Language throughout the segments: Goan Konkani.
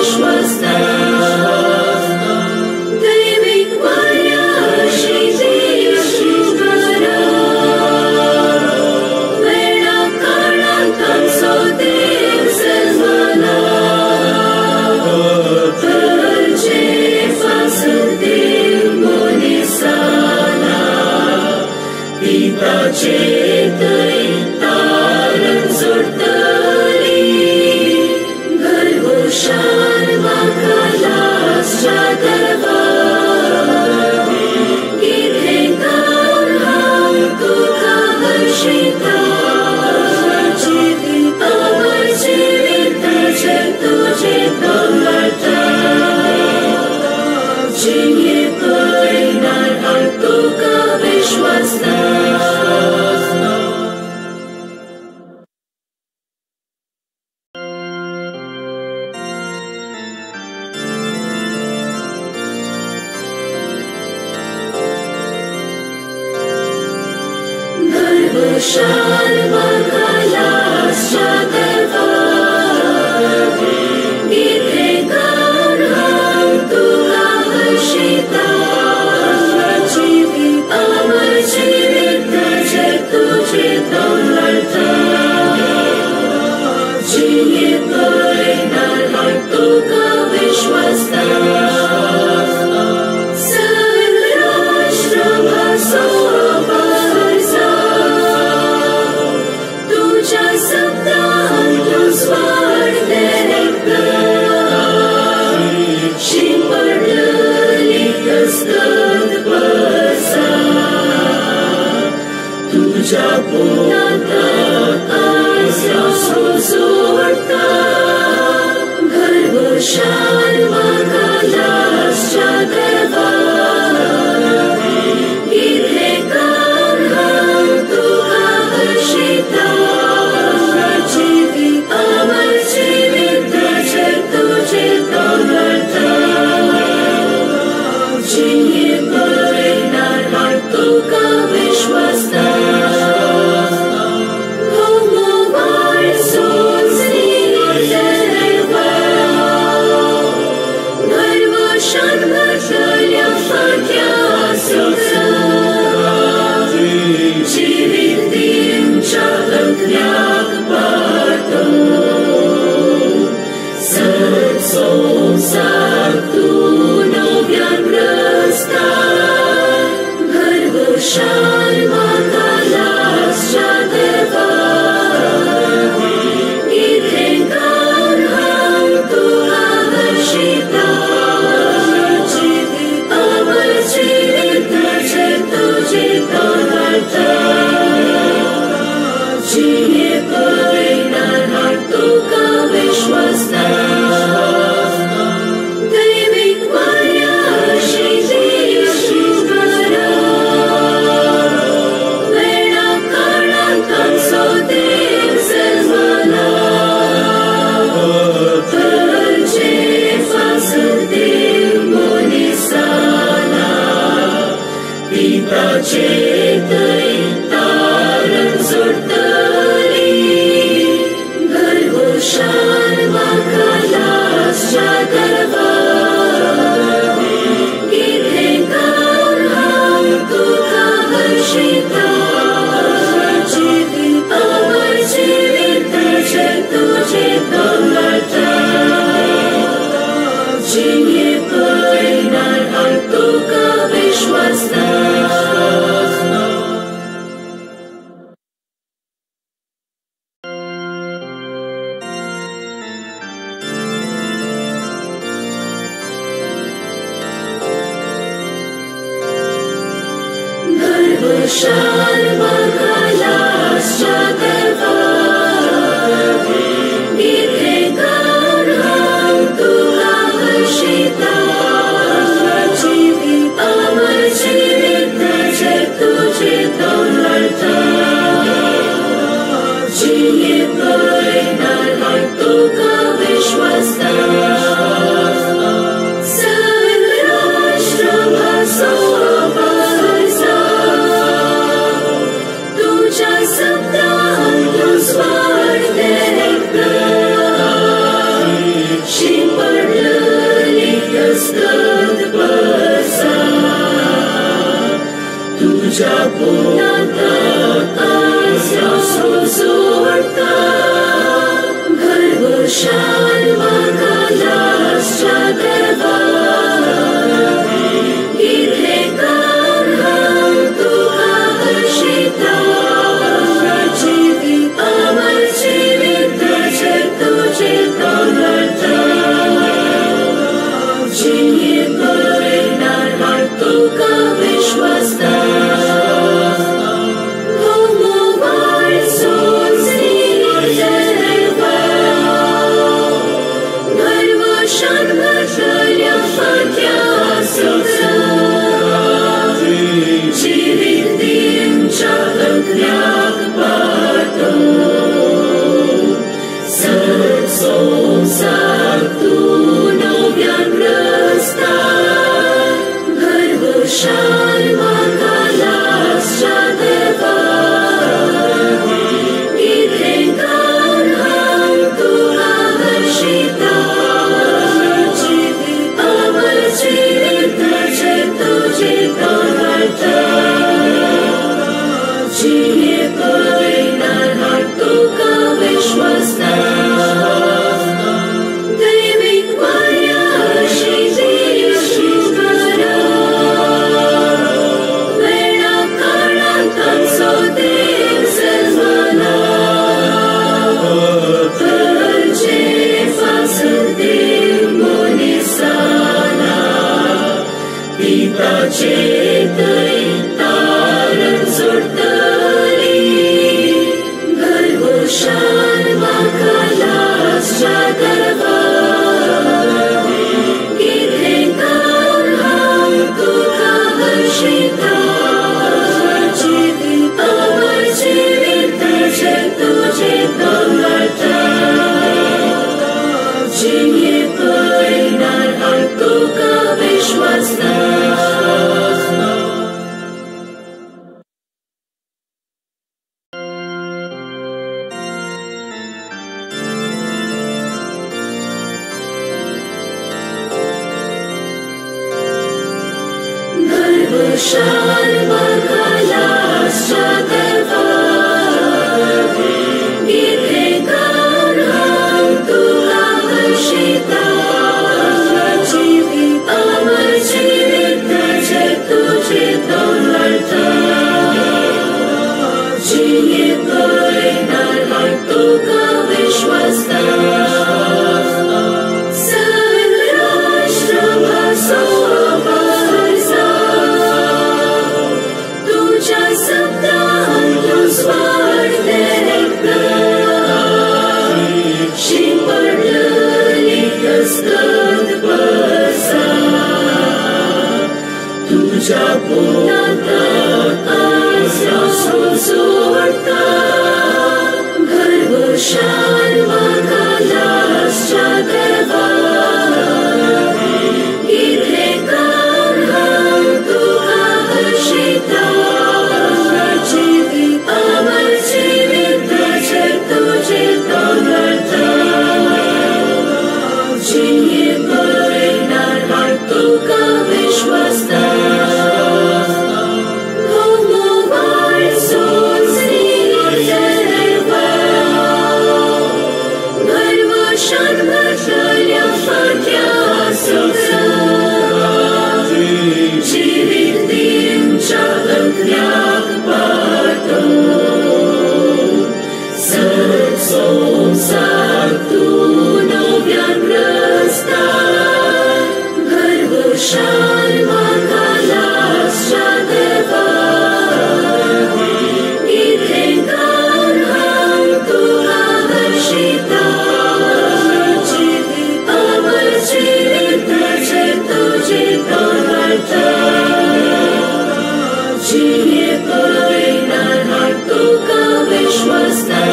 विश्वासता. दैवीक वाऱ्याशी देशुकारा, वेळा काळांत आमचो देव जल्मला. तुजे पासत देव मनीसाला, पिताचे थंय तारण जोडटली. गर्वशान म्हाका लासच्या दरबार, कितें गावन हांव तुका हर्शिता. अमर जिविताचें तुजें दवरता, जिये पळयणार हांव तुका विश्वासता. गर्वशान म्हाका लासच्या दरबार, कितें गावन हांव तुका हर्शिता. अमर जिविताचें तुजें दवरता, जिये पळयणार हांव तुका विश्वासता. सर्व राष्ट्र भासो तुज्या शब्दान तूं स्वाड देखता. शिंपडली दस्तक बसा, तुज्या पुण्यात आसो जोडटा. गर्वशान म्हाका लासच्या दरबार, कितें गावन हांव तुका हर्शिता. अमर जिविताचें तुजें दवरता, जिये पळयणार हांव तुका विश्वासता. भोवमोवाळ सोंसनी देवा, गर्वशान भरतल्या फांत्या सोंसा. जिवीत दिवच्या अग्न्याक पाटो, सत संवसार तूं नव्यान रचता. गर्वशान म्हाका लासच्या दरबार, कितें गावन हांव तुका हर्शिता. अमर जिविताचें तुजें दवरता, जिये पळयणार हांव तुका विश्वासता. दैवीक वाऱ्याशी देशुकारा, वेळा काळांत आमचो देव जल्मला. तुजे पासत देव मनीसाला, पिताचे थंय तारण जोडटली. गर्वशान म्हाका लासच्या दरबार, कितें गावन हांव तुका हर्शिता. अमर जिविताचें तुजें दवरता, जिये पळयणार हांव तुका विश्वासता. गर्वशान म्हाका लासच्या दरबार, कितें गावन हांव तुका हर्शिता. अमर जिविताचें तुजें दवरता, जिये पळयणार हांव तुका विश्वासता. सर्व राष्ट्र भासो बसा, तुज्या पोटांत आसरो जोडटा गर्वशान म्हाका लागच्या देवा कितें कर हांव तुका हर्शिता अमर जिवीताचें तुजें दवरता जिये पळयणार हांव तुका विश्वासता जिवीत दिवच्या अकऱ्याक पाटो सत संवसार तूं नव्यान रचता गर्वशान म्हाका लागच्या देवा कितें कर हांव तुका हर्शिता अमर जिवीताचें तुजें दवरता जिये पळयणार हांव तुका विश्वासता दैवीक मायाशी दिशी करा वेळा काळांत आमचो देव जल्मला करचे फासत देव मनीसाला पिताचे थंय तारण जोडटली गर्वशान म्हाका लागच्या देवा कितें कर हांव तुका हर्शिता अमर जिवीताचें तुजें दवरता जिये पळयणार हांव तुका विश्वासता. गर्वशान म्हाका लागच्या देवा कितें कर हांव तुका हर्शिता अमर जिवीताचें तुजें दवरता जिये पळयणार हांव तुका विश्वासता सर्वराष्ट्र भासो भासा तुज्या शब्दान तूं स्वार्थ देखता शिंपडली दस्तक बसा तुज्या पोटांत आसरो जोडटा गर्वशान म्हाका लागच्या देवा कितें कर हांव तुका हर्शिता अमर जिवीताचें तुजें दवरता जिये पळयणार हांव तुका विश्वासता गर्वशान भरतल्या फांत्या संवसार जिवीत दिवच्या अकऱ्याक पाटो सत संवसार तूं नव्यान रचता गर्वशान म्हाका लागच्या देवा कितें कर हांव तुका हर्शिता अमर जिवीताचें तुजें दवरता जिये पळयणार हांव तुका विश्वासता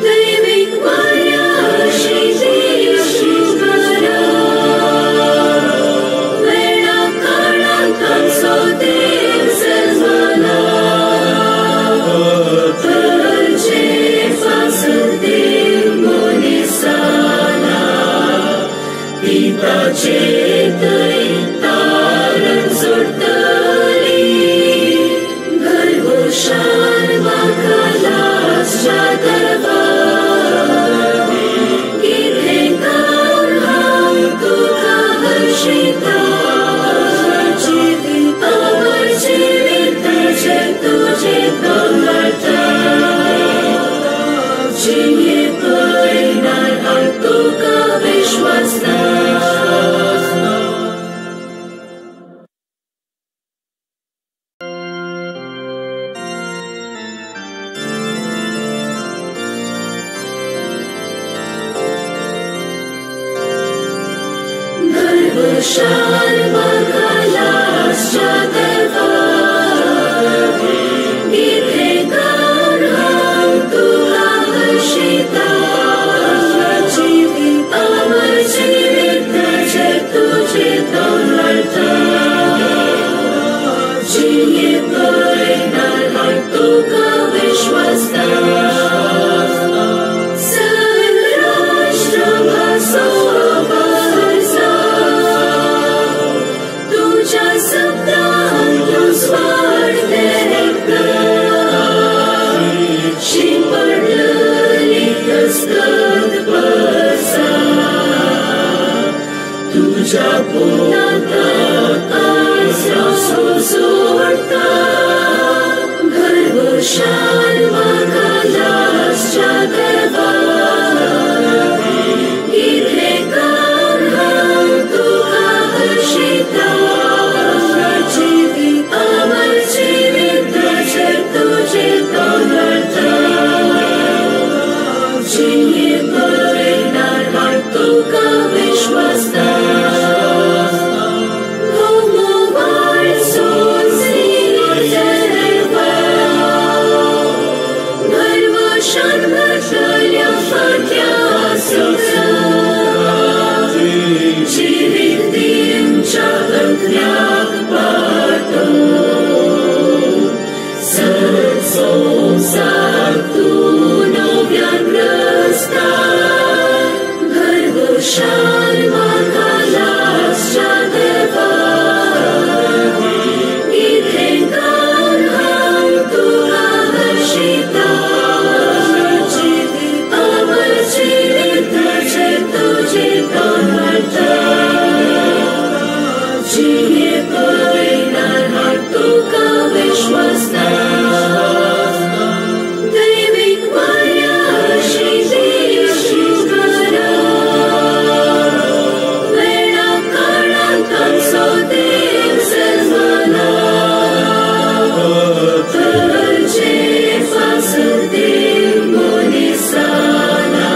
दैवीक मायाशी दिशी करा वेळा काळांत आमचो देव जल्मला करचे फासत देव मनीसाला पिताचे थंय तारण जोडटली गर्वशाल म्हाका लागच्या देवा कितें गावन हांव तुका हर्शिता अमर जिवीताचेर तुजें तोंडाळटा जिये पळयणार हांव तुका विश्वासता तुझ्या पोटांत आसरो सोडटा गर्वशाल म्हाका लागच्या देवा कितें गावन हांव तुका हर्शिता अमर जिवीताचेर तुजें तोंडाळटा जिये पळयणार हांव तुका विश्वासता जिवीत दिवच्या अग्न्याक पाटो सत संवसार तूं नव्यान रचता गर्वशाल म्हाका लागच्या देवा कितें गावन हांव तुका हर्शिता अमर जिवीताचेर तुजें तोंडाळटा जिये पळयणार हांव तुका विश्वासता दैवीक वाऱ्याशी देशुकरा वेळा काळांत आमचो देव जल्मला ताचे पासत देव मनीस जाला.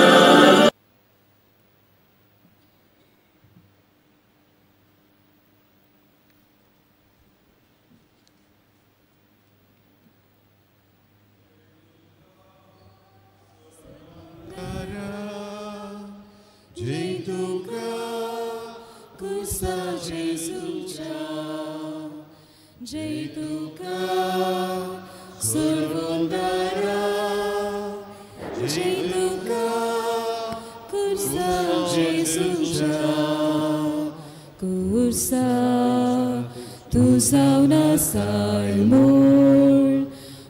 जय तुका कुसा जेजूच्या जय तुका सोडवणारा जय तुका कुसा जेजूच्या कुसा तूं जावन आसाय मूळ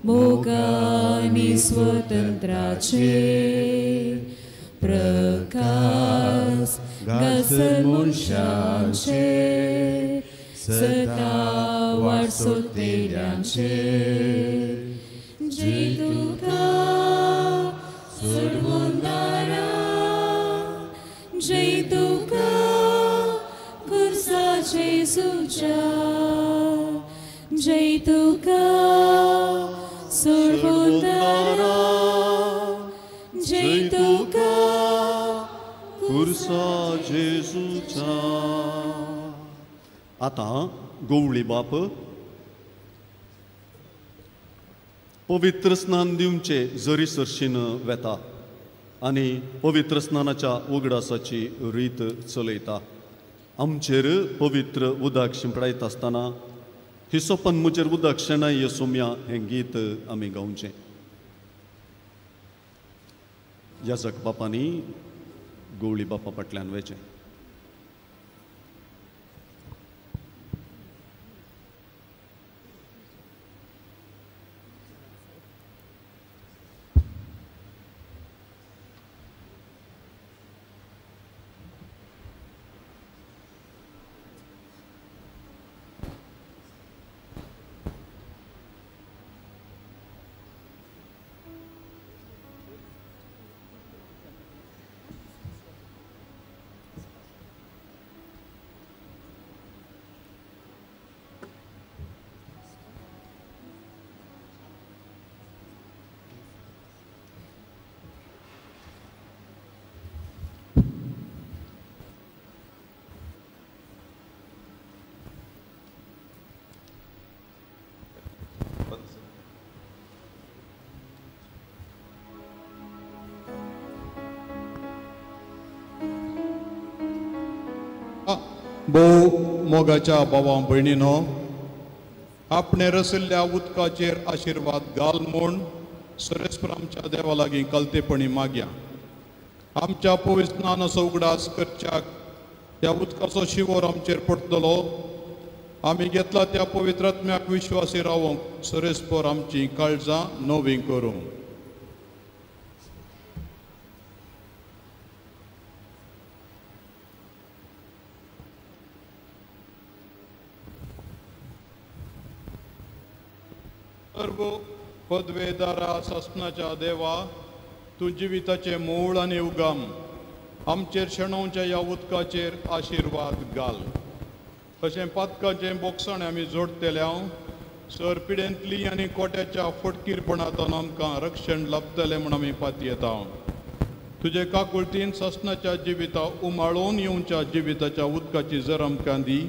मोगानी स्वतंत्राचे प्रकाश गाजर मनशांचे सदा वाट सोदतल्यांचे जय तुका सोडवणारा जय तुका कुर्सा जेजूच्या जय तुका सोडवणारा जय तुका कुर्सा जेजूचा. आतां गोवळी बाप पवित्र स्नान दिवचे जरी सरशीन वेता आनी पवित्र स्नानाच्या उगडासाची रीत चलयता. आमचेर पवित्र उदक शिंपडायता आसतना हिसोपन म्हजेर उदक शेणाय सोम्या हें गीत आमी गावचें. याजक बापांनी गोवळी बापा फाटल्यान वयचें. भोव मोगाच्या भावां भयणीनो, आपणे रसिल्ल्या उदकाचेर आशिर्वाद घाल म्हूण सरेस्पर आमच्या देवा लागीं कलतेपणी मागया. आमच्या पवित्र स्नानाचो उगडास करच्याक ह्या उदकाचो शिवोर आमचेर पडटलो. आमी घेतला त्या पवित्र आत्म्याक विश्वासी रावंक सरेस्पर आमची काळजां नवीं करूं. सर्व पदवेदारा सासनाच्या देवा, तूं जिविताचें मूळ आनी उगम, आमचेर शेणोवच्या ह्या उदकाचेर आशिर्वाद घाल. तशें पातकाचें बोगसाणें आमी जोडटले सर पिडेंतली आनी कोट्याच्या फटकीरपणांतल्यान आमकां रक्षण लाभतलें म्हूण आमी पातयेता. तुजे काकुळतीन सासनाच्या जिविता उमाळून येवच्या जिविताच्या उदकाची जर आमकां दी,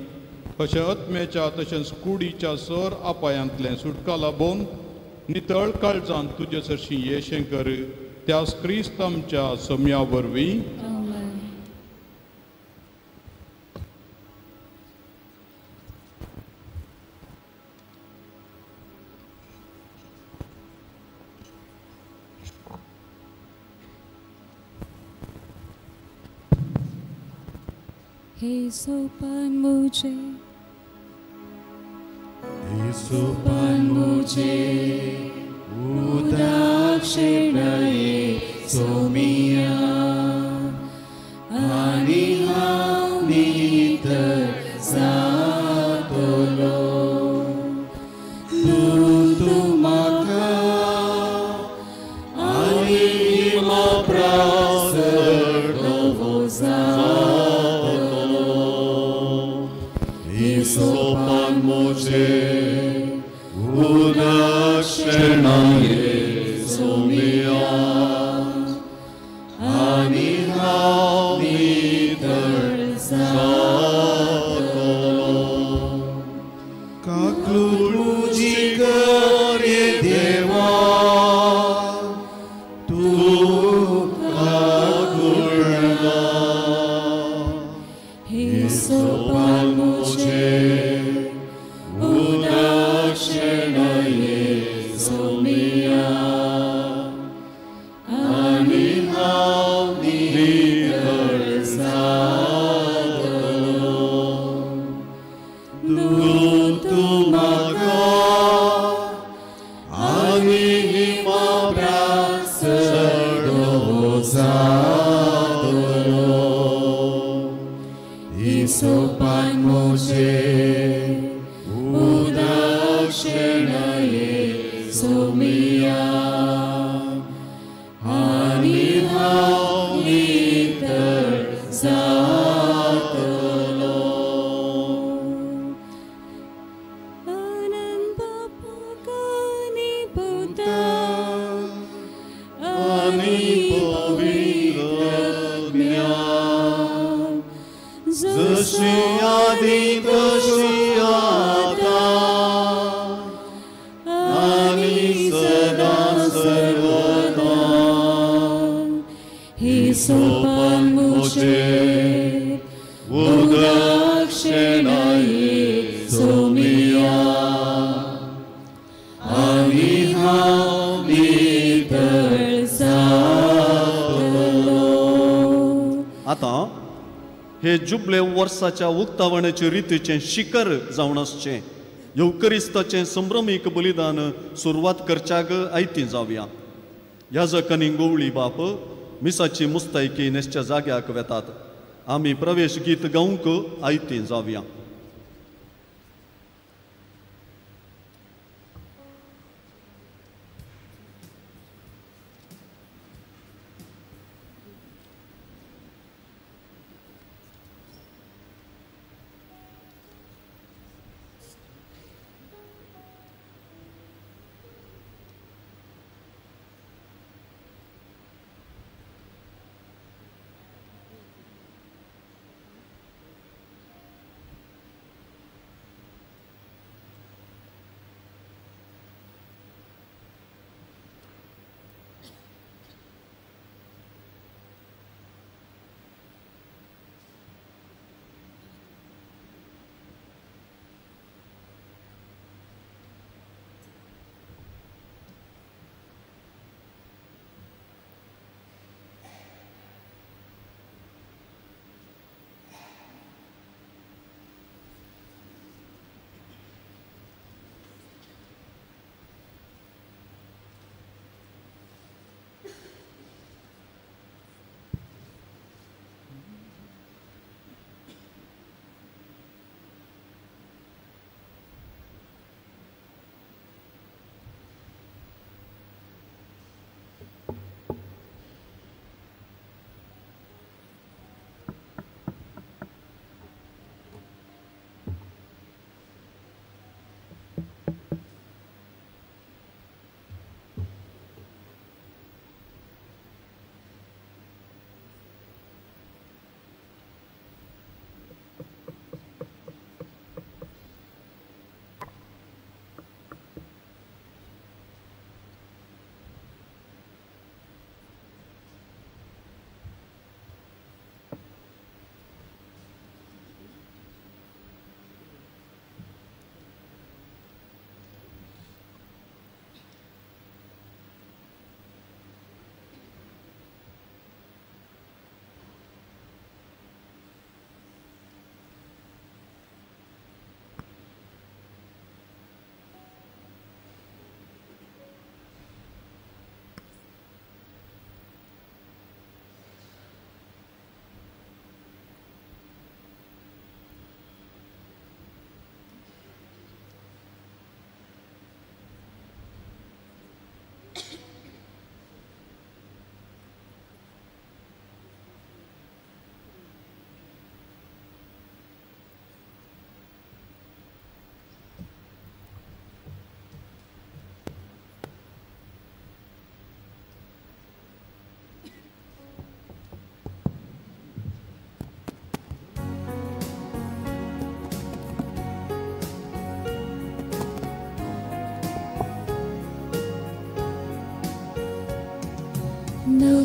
अशें आत्म्याच्या तशेंच कुडीच्या सर अपायांतलें सुटका लाबोवन नितळ काळजान तुजे सरशीं येशें कर, त्यास क्रिस्त आमच्या सम्या वरवीं. हे सोपान मुझे, हे सोपान मुझे उदाक्षिणये सोमिया, आनी हांव नितळ जातलो. तूं म्हाका आनी म्हाप्रासर नवो जातलो. हे सोपान मुझे उदाक्षिणये सोमिया, आनी हांव नितळ जातलो. काकलूट म्हजी कर देवा, तूं काकुळना. हे सोपान मुझे उदाक्षिणये सोमिया, आनी हांव नितळ जातलो. तूं म्हाका आनी म्हाप्रासर नवो जातलो. हे सोपान मुझे उदाक्षिणये सोमिया, आनी हांव नितळ जातलो. आनंद बापाक पुता आनी पवित्र आत्म्याक, जशी आदी तशी आतां आनी सदां सर्वदा. हे सोपान मुझे उदाक्षिणये सोमिया, आनी हांव नितळ जातलो. आतां हे जुबले वर्साच्या उक्तावणाचे रितीचें शिखर जावन आसचें येवकरिस्ताचें संभ्रमीक बलिदान सुरवात करच्याक आयती जावया. याजक आनी गोवळी बाप मिसाची मुस्तायकी न्हेसच्या जाग्याक वेतात. आमी प्रवेश गीत गावंक आयती जावया.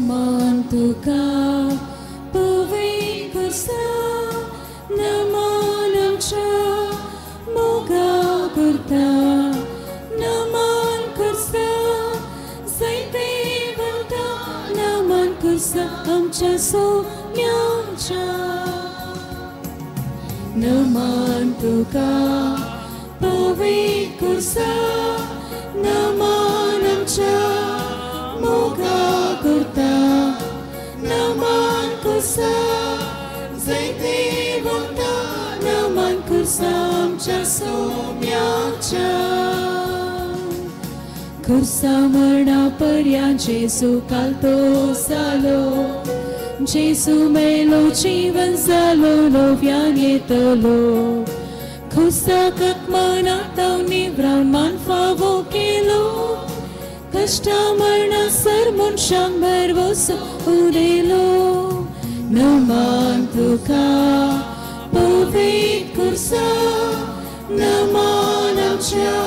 नमान तुका पवित्र खुर्सा, नमान आमच्या मोगा करता, नमान खुर्सा जैते वता, नमान खुर्सा आमच्या सोम्याच्या. नमान तुका पवित्र खुर्सा, नमान आमच्या मोगा करता, नमान खुर्सा जैते वता, नमान खुर्सा आमच्या सोम्याच्या. खुर्सा मरणा पर्यां जेजू कालतो जालो, जेजू मेलो जीवन जालो नव्यान येतलो. खुर्सा ककमनाताव निव्रान मान फावो केलो, कश्टा मरणा सर मनशांक भरवसो उडयलो. नमान तुका पवित्र खुर्सा, नमान आमच्या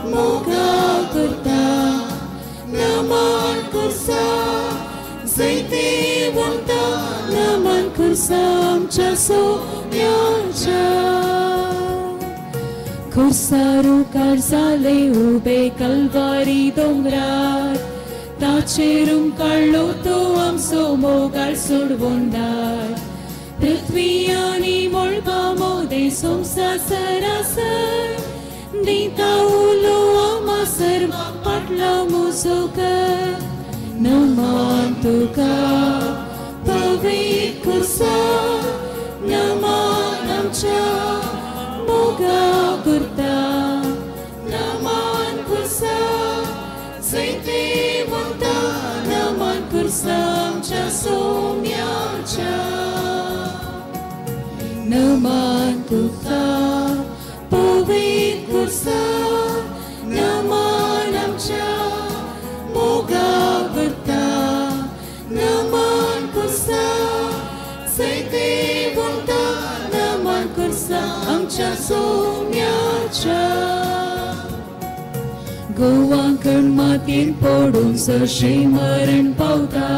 मोगा करता, नमान खुर्सा जैते वता, नमान खुर्सा आमच्या सोम्याच्या. खुर्सा रुकार जाले उबे कलवारी दोंगरार, ताचेर काडलो तो आमचो मोगाळ सोडवणदार. पृथ्वी आनी मळबा मोदे संवसार सरासर, दिता उलो आमा सर्वां पाटला मुजो कर. नमान तुका पवित्र खुर्सा, नमान आमच्या मोगा करता, नमान खुर्सा जैते वता, नमान खुर्सा आमच्या सोम्याच्या. नमान तुका पवित्र खुर्सा, नमान आमच्या मोगा करता, नमान खुर्सा जैते वता, नमान खुर्सा आमच्या सोम्याच्या. गोवांकण मातयेन पडून जशें मरण पावता,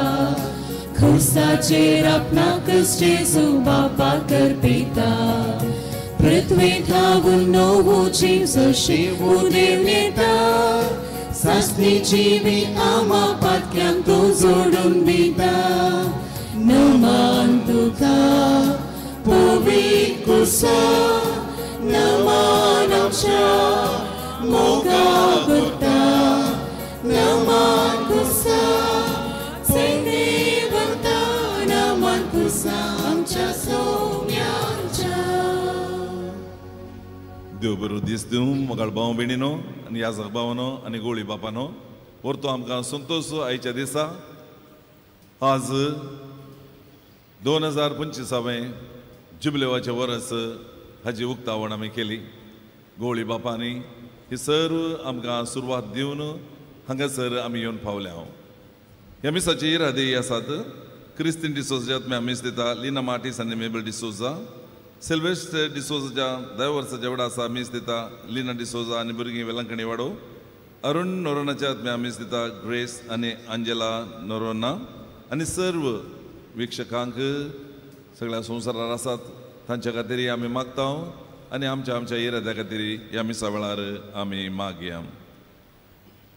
खुर्साचेर आपणाकच जेजू बापाक अर्पिता. पृथ्वी धावून नवो जीव जशें उदेवन येता, सासणी जिवी आमा पातक्यांक तो जोडून दिता. नमान तुका पवित्र खुर्सा, नमान आमच्या मोगा करता, नमान खुर्सा जैते वता, नमान खुर्सा आमच्या सोम्याच्या. देव बरो दीस दिवं मोगाळ भाव भयणीनो आनी याजक भावानो आनी गोळी बापानो. परतो आमकां संतोश आयच्या दिसा आज 2025 जुबलेवाचें वर्स हाजी उक्तावण आमी केली. गोळी बापांनी ही सर्व आमकां सुरवात दिवन हांगासर आमी येवन पावल्या. हांव ह्या मिसाची इरादे आसात. क्रिस्तीन डिसोजाच्या आत्म्या मीस दिता, लिना मार्टीस आनी मेबल डिसोजा, सिल्वेस्टर डिसोजाच्या 10 वर्साच्या वडा आसा मीस दिता, लिना डिसोजा आनी भुरगीं वेलंकणी वाडो, अरुण नोरोनाच्या आत्म्या मीस दिता, ग्रेस आनी अंजेला नोरोना आनी सर्व वीक्षकांक सगळ्या संवसारार आसात तांच्या खातीर आमी मागता आनी आमच्या आमच्या इराद्या खातीर ह्या मिसा वेळार आमी मागया.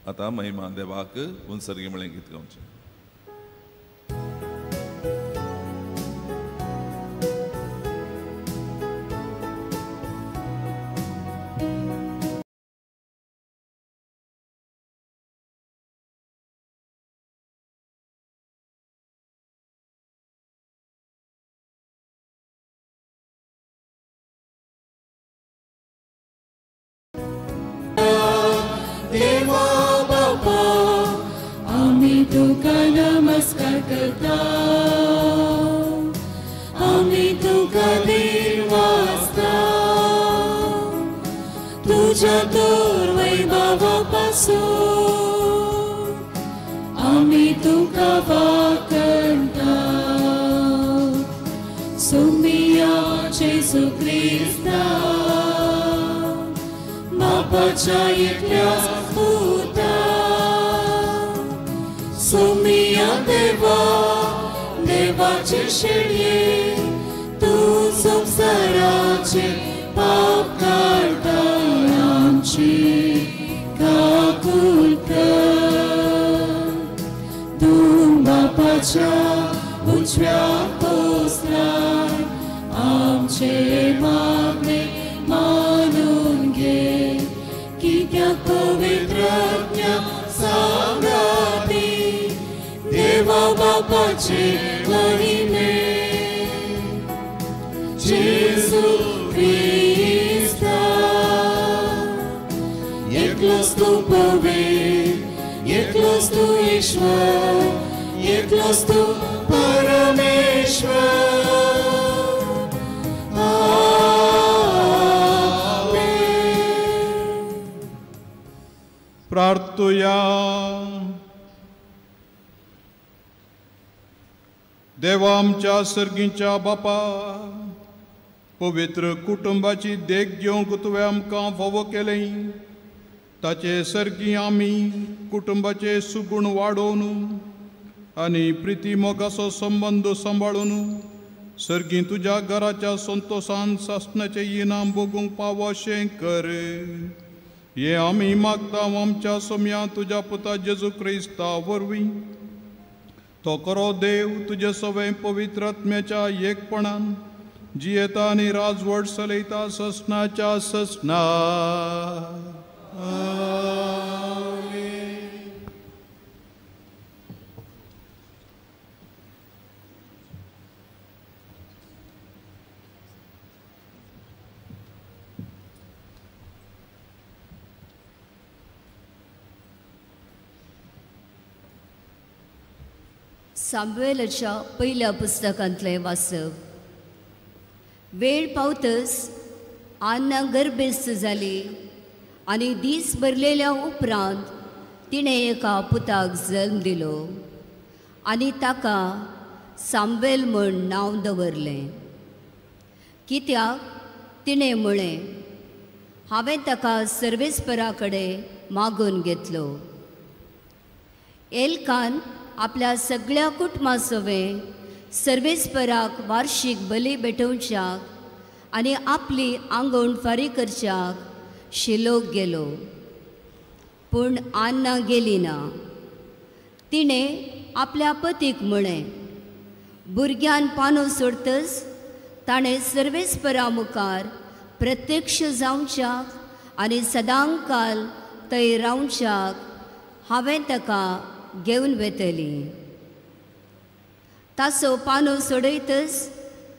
आतां महिमा देवाक उनसर्गी म्हळें गीत गावचें. देवा बापा आमी तुका नमस्कार करता, आमी तुका देवासता, तुज्या तर वैभवा पासून आमी तुका वाकणता. सोमिया जेजू क्रिस्ता बापाच्या एकल्याच पुता, सोमिया देवा देवाचे शेळये तूं संवसाराचे पाप काडटा आमची काकूट कर. तूं बापाच्या उजव्या पोसलाय आमचे मागणे मानून घे कित्याक पवित्र सांगाती देवा बापाचे महिमे. जेजू क्रिस्ता एकलोच तूं पवित्र एकलोच तूं ईश्वर एकलोच तूं परमेश्वर. प्रार्थुया. देवा आमच्या सर्गीच्या बापा पवित्र कुटुंबाची देख घेवंक तुवें आमकां फावो केलें ताचे सर्गी आमी कुटुंबाचे सुगूण वाडोवन आनी प्रिती मोगाचो संबंद सांबाळून सर्गी तुज्या घराच्या संतोशान सासणाचें इनाम भोगूंक पावो अशें कर. हे आमी मागता आमच्या सोम्या तुज्या पुता जेजू क्रिस्ता वरवीं. तो करो देव तुजे सवें पवित्र आत्म्याच्या एकपणान जियेता आनी राजवट चलयता ससनाच्या ससना. सामुएलाच्या पयल्या पुस्तकांतलें वाचप. वेळ पावतच आन्ना गर्भेस्त जाली आनी दीस भरलेल्या उपरांत तिणें एका पुताक जल्म दिलो आनी ताका सामुएल म्हूण नांव दवरलें कित्याक तिणें म्हळें हांवें ताका सर्वेस्परा कडेन मागून घेतलो. एल्कान आपल्या सगळ्या कुटुंबा सवें सर्वेस्पराक वार्षीक बली भेटोवच्याक आनी आपली आंगवण फारीक करच्याक शिलोक गेलो पूण आन्ना गेली ना. तिणें आपल्या पतीक म्हळें भुरग्यान पानो सोडतच ताणें सर्वेस्परा मुखार प्रत्यक्ष जावच्याक आनी सदांकाल थंय रावच्याक हांवें ताका घेवन वेतली. ताचो पानो सोडयतच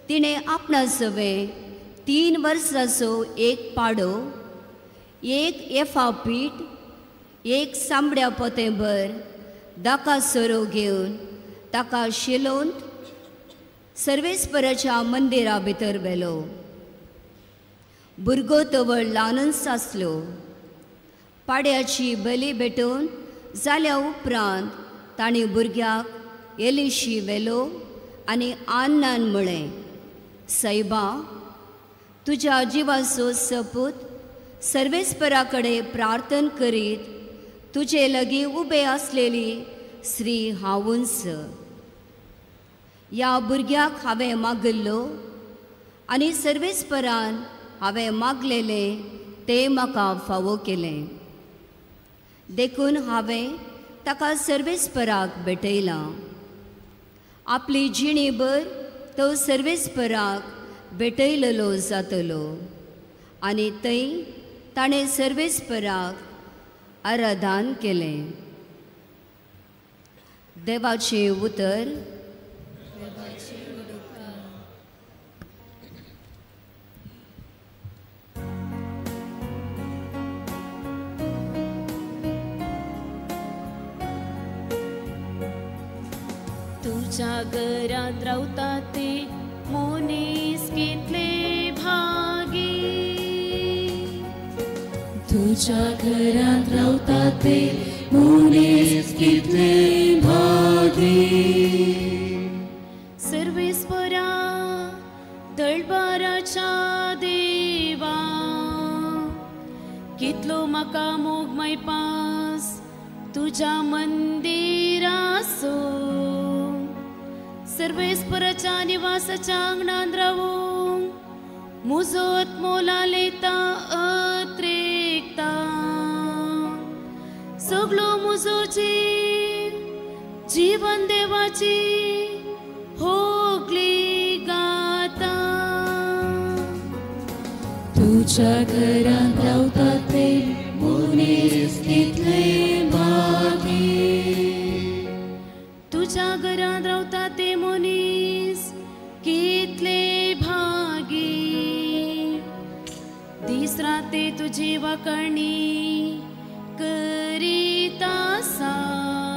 तिणें आपणा सवें 3 वर्सांचो एक पाडो 1 एफा पीठ 1 सांबड्या पोतेंभर दाका सोरो घेवन ताका शिलोवन सर्वेस्पराच्या मंदिरा भितर व्हेलो. भुरगो तवळ ल्हानच आसलो. पाड्याची बली भेटोवन जाल्या उपरांत तांणी भुरग्याक एलिशी व्हेलो आनी आन्नान म्हळें सैबा तुज्या जिवाचो सपूत सर्वेस्परा कडेन प्रार्थन करीत तुजे लागीं उबे आसलेली स्त्री हांवूच. ह्या भुरग्याक हांवें मागिल्लो आनी सर्वेस्परान हांवें मागलेलें तें म्हाका फावो केलें देखून हांवें ताका सर्वेस्पराक भेटयलां. आपली जिणेभर तो सर्वेस्पराक भेटयलेलो जातलो आनी थंय ताणें सर्वेस्पराक आराधन केलें. देवाचें उतर. तुझ्या घरांत रावता ते मनीस कितले भागी तुझ्या घरांत रावता ते मनीस कितले भागी. सर्वेस्परा दळबाराच्या देवा कितलो म्हाका मोग मैपास तुझ्या मंदिरासो. सर्वेस्पराच्या निवासाच्या आंगणान रावूंक मुजो आत्मो लालेता अत्रेकता. सगळो मुजो जीव जीवन देवाची होगली गाता. तुझ्या घरांत रावता ते मनीस कितले भागी. तुझ्या घरांत रावता ते मनीस कितले भागी. दीस राते तुझी वाकणी करीत आसात.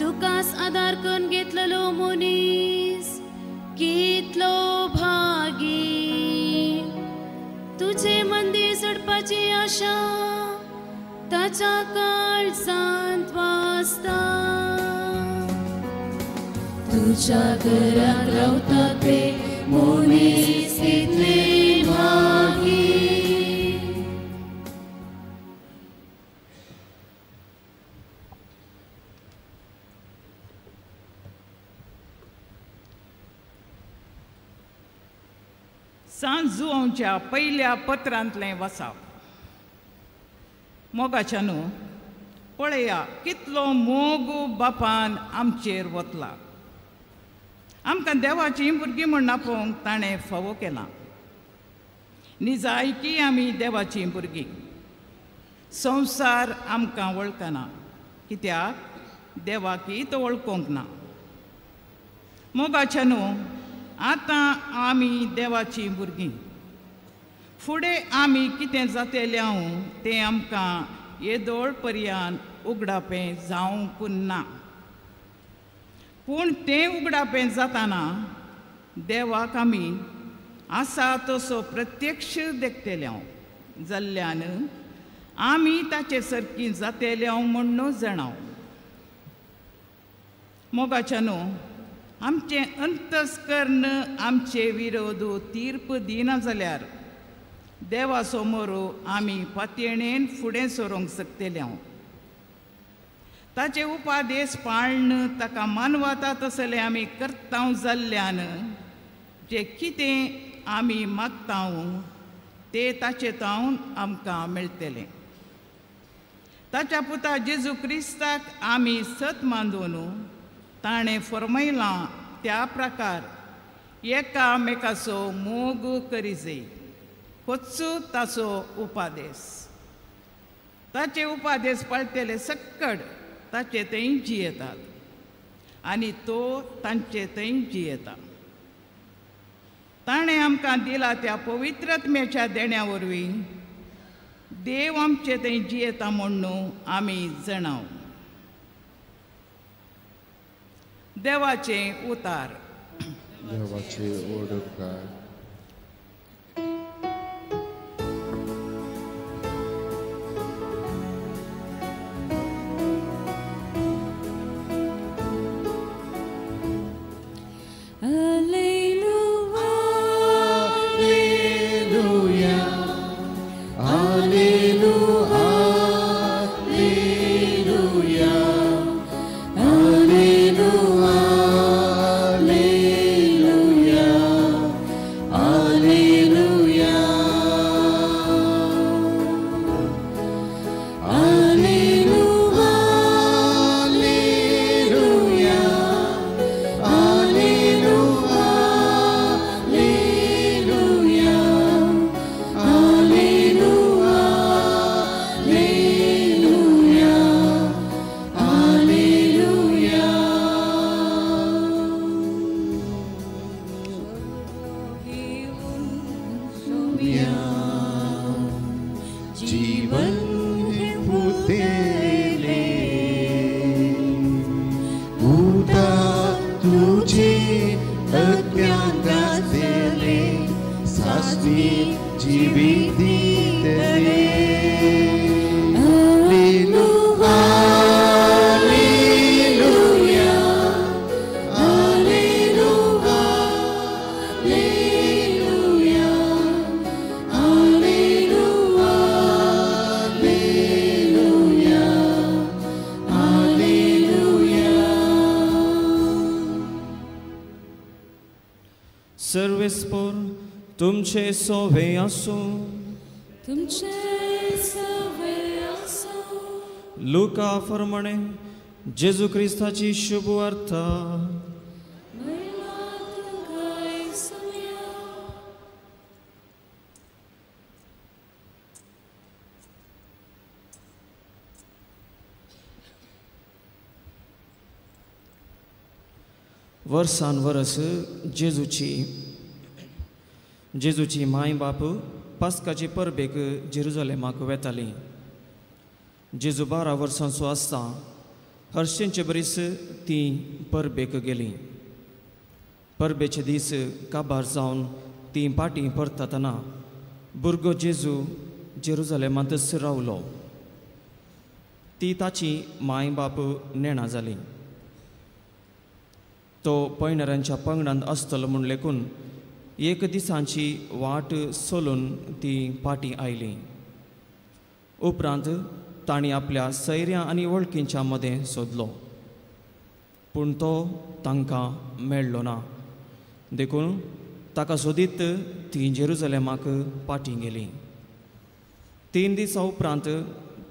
तुकास आदार करून घेतलेलो मनीस कितलो भागी. तुझे मंदिर चडपाची आशा ताच्या काळजांत वासता. तुझ्या घरांत रावता ते मनीस कितले भागी. सांत जुवांच्या पयल्या पत्रांतलें वसाप. मोगाच्या न्हू पळया कितलो मोग बापान आमचेर वतला. आमकां देवाचीं भुरगीं म्हूण आपोवंक ताणें फावो केलां. निजायकी आमी देवाचीं भुरगीं. संवसार आमकां वळखना कित्याक देवाकी तो वळखूंक ना. मोगाच्या न्हू आतां आमी देवाचीं भुरगीं. फुडें आमी कितें जातेलें हांव तें आमकां येदोळ पर्यान उगडापें जावंक ना. पूण तें उगडापें जाताना देवाक आमी आसा तसो प्रत्यक्ष देखतले हांव जाल्ल्यान आमी ताचे सारकी जातेले हांव म्हूण जाणाव. मोगाच्या न्हू आमचें अंतस्कर्ण आमचे विरोध तीर्प दिना जाल्यार देवा समोर आमी पातयेणेन फुडें सरूंक शकतले हांव. ताचे उपादेश पाळण ताका मानवता तसलें आमी करता जाल्ल्यान जें कितें आमी मागता तें ताचे तावन आमकां मेळटलें. ताच्या पुता जेजू क्रिस्ताक आमी सत मानून ताणें फर्मयलां त्या प्रकार एकामेकाचो मोग करी जाय. होच ताचो उपादेश. ताचे उपादेश पाळटले सक्कड ताचे थंय जियेतात आनी तो तांचे थंय जियेता. ताणें आमकां दिला त्या पवित्रत्म्याच्या देण्या वरवीं देव आमचे थंय जियेता म्हूण आमी जाणाव. देवाचें उतार. देवाचे ओडकार. सर्वेस्पोर तुमचे सोवे आसूं. तुमचे सोवे आसूं. लुका फर्माणे जेजू क्रिस्ताची शुभ वार्ता. वर्सान वरस जेजूची माय बाप पास्काचे परबेक जेरुजलेमाक वेताली. जेजू 12 वर्सांचो आसता हर्शेंचे बरीस ती परबेक गेली. परबेचे दीस काबार जावन ती पाटी परतातना भुरगो जेजू जेरुजलेमांतच रावलो. ती ताची माय बाप नेणा जाली. तो पयणाऱ्यांच्या पंगडांत आसतलो म्हूण लेखून एक दिसांची वाट सोलून ती पाटी आयली. उपरांत तांणी आपल्या सैऱ्यां आनी वळखींच्या मदें सोदलो, पूण तो तांकां मेळ्ळो ना. देखून ताका सोदीत ती जेरुजलेमाक पाटी गेली. 3 दिसां उपरांत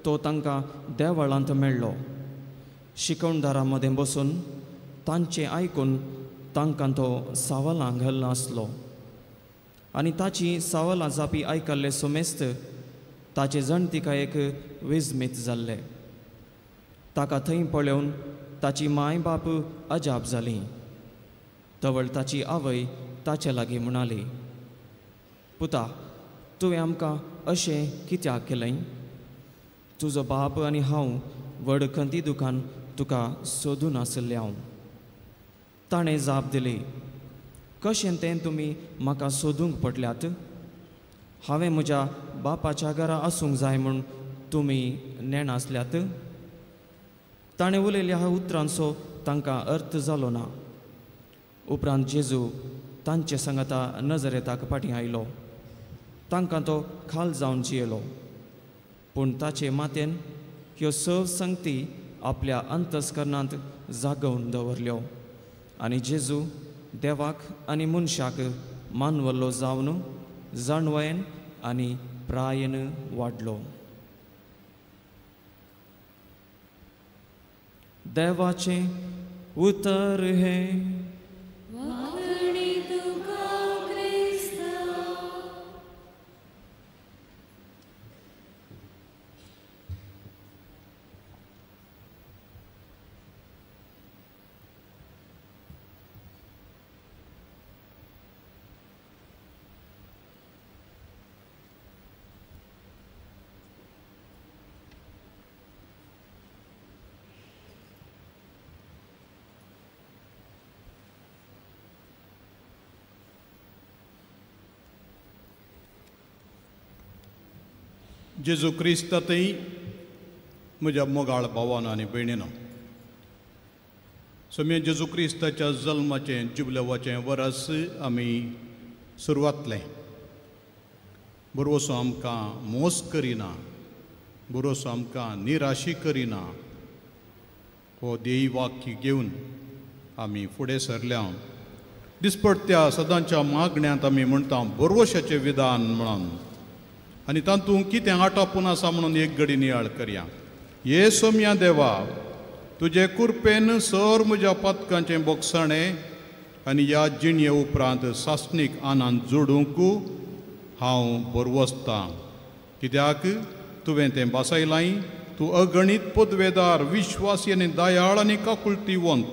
तो तांकां देवळांत मेळ्ळो. शिकवणदारां मदें बसून तांचें आयकून तांकां तो सवालां घालना आसलो आनी ताची सवालां जापी आयकल्ले सोमेस्त ताचे जाणतिकायेक विजमीत जाल्ले. ताका थंय पळोवन ताची माय बाप अजाप जाली. तवळ ताची आवय ताचे लागीं म्हणाली, पुता, तुवें आमकां अशें कित्याक केलें? तुजो बाप आनी हांव व्हड खंती दुकान तुका सोदून आसले हांव. ताणें जाप दिली, कशें तें तुमी म्हाका सोदूंक पडल्यात? हांवें म्हज्या बापाच्या घरा आसूंक जाय म्हूण तुमी नेणासल्यात? ताणें उलयल्या ह्या उतरांचो तांकां अर्थ जालो ना. उपरांत जेजू तांचे सांगाता नजरेताक फाटीं आयलो. तांकां तो खाल जावन जियेलो, पूण ताचे मातेन ह्यो सव संगती आपल्या अंतस्करणांत जागोवन दवरल्यो आनी जेजू देवाक आनी मनशाक मानवल्लो जावन जाणवयन आनी प्रायेन वाडलो. देवाचें उतर हें. जेजू क्रिस्तांतय म्हज्या मोगाळ भावान आनी भयणीनो, सोम्या जेजू क्रिस्ताच्या जल्माचें जुबलेवाचें वरस आमी सुरवातलें. भरवसो आमकां मोस करिना, भरवसो आमकां निराशी करिना. हो देई वाक्य घेवन आमी फुडें सरल्या. दिसपडत्या सदांच्या मागण्यांत आमी म्हणटा भरवशाचें विधान म्हणून, आनी तातूंत कितें आटापून आसा म्हणून एक घडी नियाळ करया. हे सोम्या देवा, तुजे कृपेन सर म्हज्या पातकांचें बोगसाणें आनी ह्या जिणये उपरांत सासणीक आनंद जोडूंक हांव भरवसतां. कित्याक तुवें तें बासयलां. तूं अगणीत पदवेदार, विश्वासी आनी दयाळ आनी काकुळतीवंत.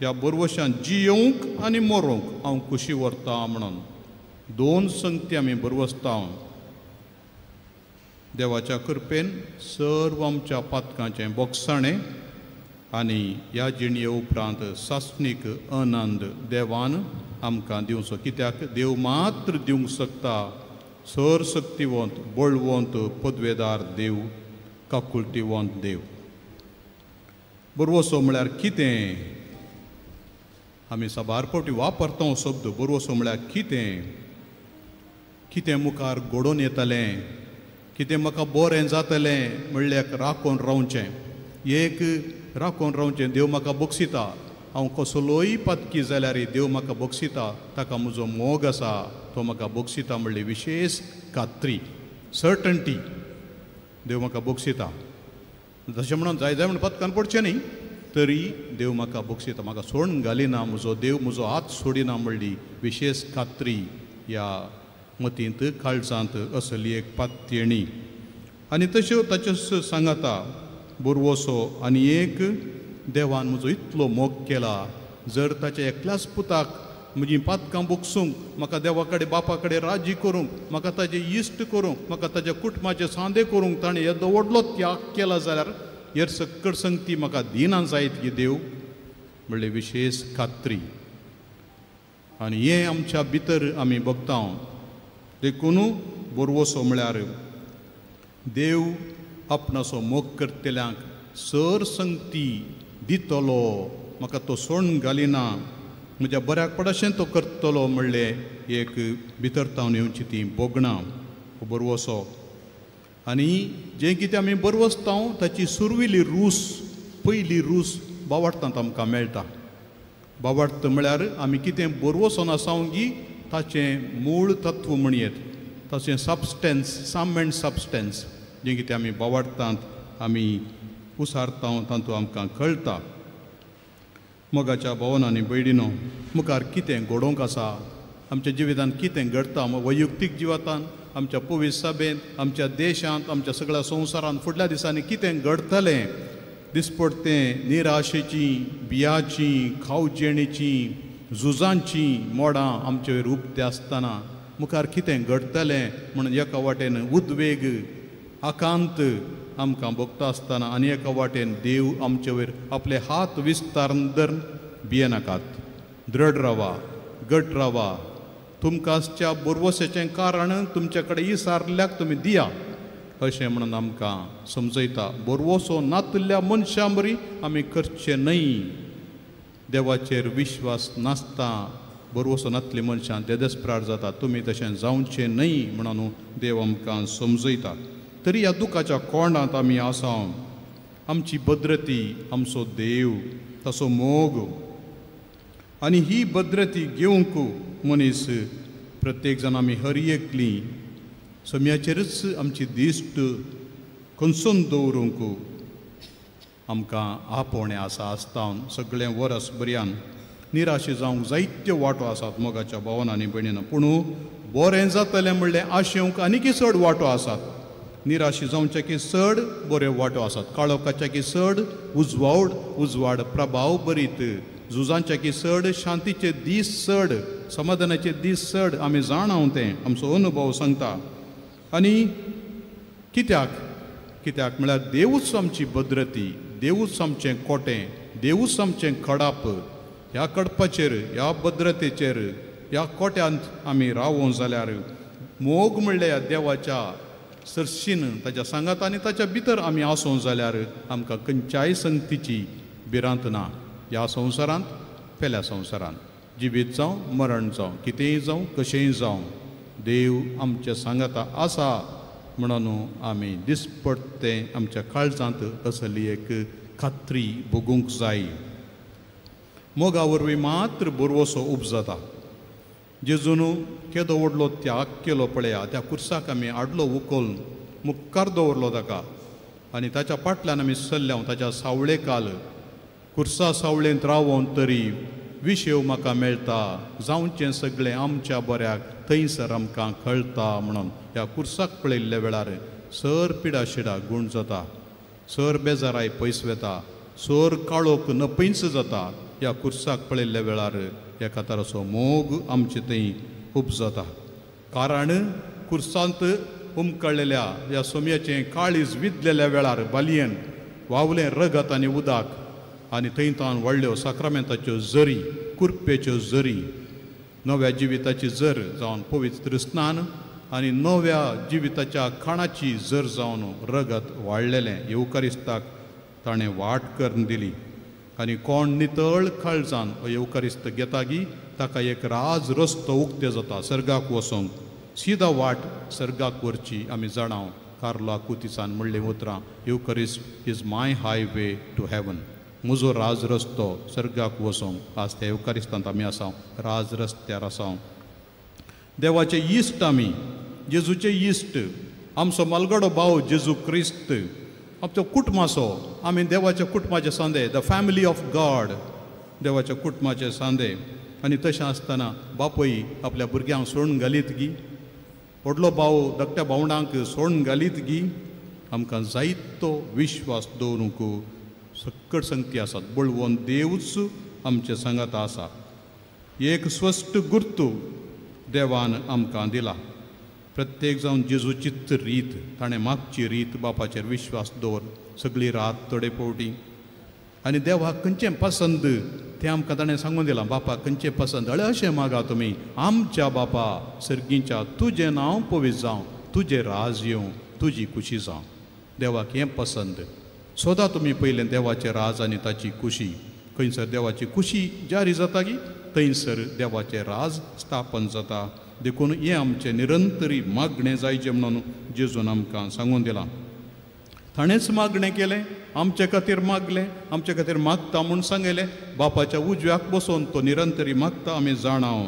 ह्या भरवशान जियोवंक आनी मरोंक हांव खुशी व्हरता म्हणून 2 संगती आमी भरवसता. देवाच्या कृपेन सर्व आमच्या पातकांचें बोगसाणें आनी ह्या जिणये उपरांत सासणीक आनंद देवान आमकां दिवचो. कित्याक देव मात्र दिवंक शकता. सर शक्तिवंत, बळवंत, पदवेदार देव, काकुळतीवंत देव. भरवसो म्हळ्यार कितें? आमी साबार फावटी वापरता शब्द भरवसो म्हळ्यार कितें? कितें मुखार घडोवन येतलें, कितें म्हाका बरें जातलें म्हणल्यार राखून रावचें, एक राखून रावचें. देव म्हाका बक्षिता, हांव कसलोय पातकी जाल्यार देव म्हाका बक्षिता, ताका म्हजो मोग आसा, तो म्हाका बक्षिता म्हणली विशेश खात्री, सर्टन्टी, देव म्हाका बक्षिता. तशें म्हणून जाय जाय म्हण पत्कान पडचें न्ही, तरी देव म्हाका बक्षिता, म्हाका सोडून घालिना, म्हजो देव म्हजो हात सोडिना म्हणली विशेश खात्री ह्या मतींत काळजांत असली एक पातयेणी. आनी तश्यो ताच्यो सांगाता बोरवसो आनी एक देवान म्हजो इतलो मोग केला, जर ताच्या एकल्याच पुताक म्हजीं पातकां बोगसूंक, म्हाका देवा कडेन बापा कडेन राजी करूंक, म्हाका ताजे इश्ट करूंक, म्हाका ताज्या कुटुंबाचे सांदे करूंक ताणें येदो व्हडलो त्याग केला जाल्यार हेर सक्कड संगती म्हाका दिना जायत की देव म्हणले विशेश खात्री. आनी हें आमच्या भितर आमी बगता. देखून बोरवसो म्हळ्यार देव आपणाचो मोग करतल्यांक सर संगती दितलो, म्हाका तो सोडून घालिना, म्हज्या बऱ्याक पडशें तो करतलो म्हणलें एक भितर तावन येवची ती भोगणां बरवसो. आनी जें कितें आमी बरवसता ताची सुरविली रूस, पयली रूस बावाडटांत आमकां मेळटा. बावाडत म्हळ्यार आमी कितें बरवसो नासावंगी ताचें मूळ तत्व म्हणयेत, ताचें सबस्टन्स, सम एंड सबस्टन्स जें कितें आमी बावाडटांत आमी उसारता तातूंत आमकां कळटा. मोगाच्या भोवन आनी भयणीनो, मुखार कितें घडोवंक आसा, आमच्या जिवितांत कितें घडटा, वैयक्तीक जिवितांत, आमच्या पवित्र सभेंत, आमच्या देशांत, आमच्या सगळ्या संवसारांत फुडल्या दिसांनी कितें घडटलें, दिसपडतें निराशेची, बियाची, खावजेणीची, झुजांची मोडां आमचे वयर उबते आसतना मुखार कितें घडटलें म्हणून एका वाटेन उद्वेग, आकांत आमकां भोगता आसतना आनी एका वाटेन देव आमचे वयर आपले हात विस्तारून धरून भियेनाकात, दृढ रावा, घट रावा, तुमकां आसच्या बोरवसाचें कारण तुमच्या कडेन इसारल्याक तुमी दिया अशें म्हणून आमकां समजयता. बोरवसो नातिल्ल्या मनशां बरी आमी करचें न्हय. देवाचेर विश्वास नासता बोरवसो नातली मनशां देदेस्प्रार जाता, तुमी तशें जावचें न्हय म्हणून देव आमकां समजयता. तरी ह्या दुखाच्या कोंडांत आमी आसा, आमची भद्रती आमचो देव, ताचो मोग, आनी ही भद्रती घेवंक मनीस प्रत्येक जाण आमी हर एकली सम्याचेरच आमची दिश्ट खंसून दवरूंक आमकां आपोवणें आसा. आसता सगळें वरस बऱ्यान निराशे जावंक जायत्यो वांटो आसात मोगाच्या भावान आनी भयणीन, पूण बरें जातलें म्हणलें आशेवंक आनीकय चड वांटो आसात. निराशे जावच्या की चड बऱ्यो वांटो आसात, काळोखाच्या की चड उजवाड, उजवाड प्रभाव बरीत, झुजांच्या की चड शांतीचे दीस चड, समाधानाचे दीस चड, आमी जाणाव तें आमचो अनुभव सांगता. आनी कित्याक कित्याक म्हळ्यार देवूच आमची भद्रती, देवूच आमचें कोटें, देवूच आमचें खडाप. ह्या कडपाचेर, ह्या भद्रतेचेर, ह्या कोट्यांत आमी रावों जाल्यार मोग म्हणल्यार देवाच्या सरशीन ताच्या सांगात आनी ताच्या भितर आमी आसूं जाल्यार आमकां खंयच्याय संगतीची भिरांत ना. ह्या संवसारांत, पेल्या संवसारांत, जिवीत जावं मरण जावं, कितेंय जावं कशेंय जावं, देव आमच्या सांगाता आसा म्हणून आमी दिसपडतें आमच्या काळजांत असली एक खात्री भोगूंक जाय. मोगा वरवीं मात्र बोरवसो उपजाता. जेजून केदो व्हडलो त्याग केलो पळया, त्या कुर्साक आमी आडलो उखलून मुखार दवरलो ताका आनी ताच्या फाटल्यान आमी सल्ल्याव ताच्या सावळेकाल कुर्सा सावळेंत रावोन तरी विशेव म्हाका मेळटा, जावचें सगळें आमच्या बऱ्याक थंयसर आमकां कळटा म्हणून ह्या कुर्साक पळयल्ल्या वेळार सर पिडाशिडा गूण जाता, सर बेजाराय पयस वता, सर काळोख नपयंच जाता. ह्या कुर्साक पळयल्ल्या वेळार एका तराचो मोग आमचे थंय उपजता. कारण कुर्सांत उमकळलेल्या ह्या सोम्याचें काळीज विदलेल्या वेळार बालयेन वावलें रगत आनी उदक आनी थंय तावन व्हडल्यो साक्रामेंताच्यो जरी, कुर्पेच्यो जरी, नव्या जिविताची जर जावन पवित्र स्नान आनी नव्या जिविताच्या खाणाची जर जावन रगत वाडलेलें येवकारिस्ताक ताणें वाट करून दिली. आनी कोण नितळ काळजान येवकारिस्त घेतागी ताका एक राज रस्तो उक्ते जाता सर्गाक वचोंक, सिदा वाट सर्गाक व्हरची आमी जाणाव. कार्लो आकुतिसान म्हणलें उतरां, Eucharist is my highway to heaven. म्हजो राज रस्तो सर्गाक वचोंक. आज त्या येवकारिस्तांत आमी आसा, राज रस्त्यार आसा. देवाचे इश्ट आमी, जेजूचे इश्ट, आमचो मालगडो भाव जेजू क्रिस्त, आमचो कुटुंबाचो, आमी देवाच्या कुटुंबाचे सांदे, the family of God, देवाच्या कुटुंबाचे सांदे. आनी तशें आसतना बापूय आपल्या भुरग्यांक सोडून घालीत गी, व्हडलो भाव धाकट्या भावंडांक सोडून घालीत गी. आमकां जायतो विश्वास दवरूंक सक्कड संगती आसात. बळवंत देवूच आमचे सांगात आसा. एक स्पश्ट गुर्तू देवान आमकां दिला. प्रत्येक जावन जेजूचीच रीत, ताणें मागची रीत, बापाचेर विश्वास दवर सगळी रात थोडे फावटी. आनी देवाक खंयचें पसंद तें आमकां ताणें सांगून दिलां. बापाक खंयचें पसंद, अळे अशें मागा तुमी, आमच्या बापा सर्गीच्या तुजें नांव पवित्र जावं, तुजें राज येवं, तुजी खुशी जावं. देवाक हें पसंद. सोदा तुमी पयलें देवाचें राज आनी ताची खुशी. खंयसर देवाची खुशी जारी जाता की थंयसर देवाचें राज स्थापन जाता. देखून हें आमचें निरंतरी मागणें जायचें म्हणून जेजून आमकां सांगून दिलां. ताणेंच मागणें केलें, आमचे खातीर मागलें, आमचे खातीर मागता म्हूण सांगलें. बापाच्या उजव्याक बसून तो निरंतरी मागता आमी जाणाव.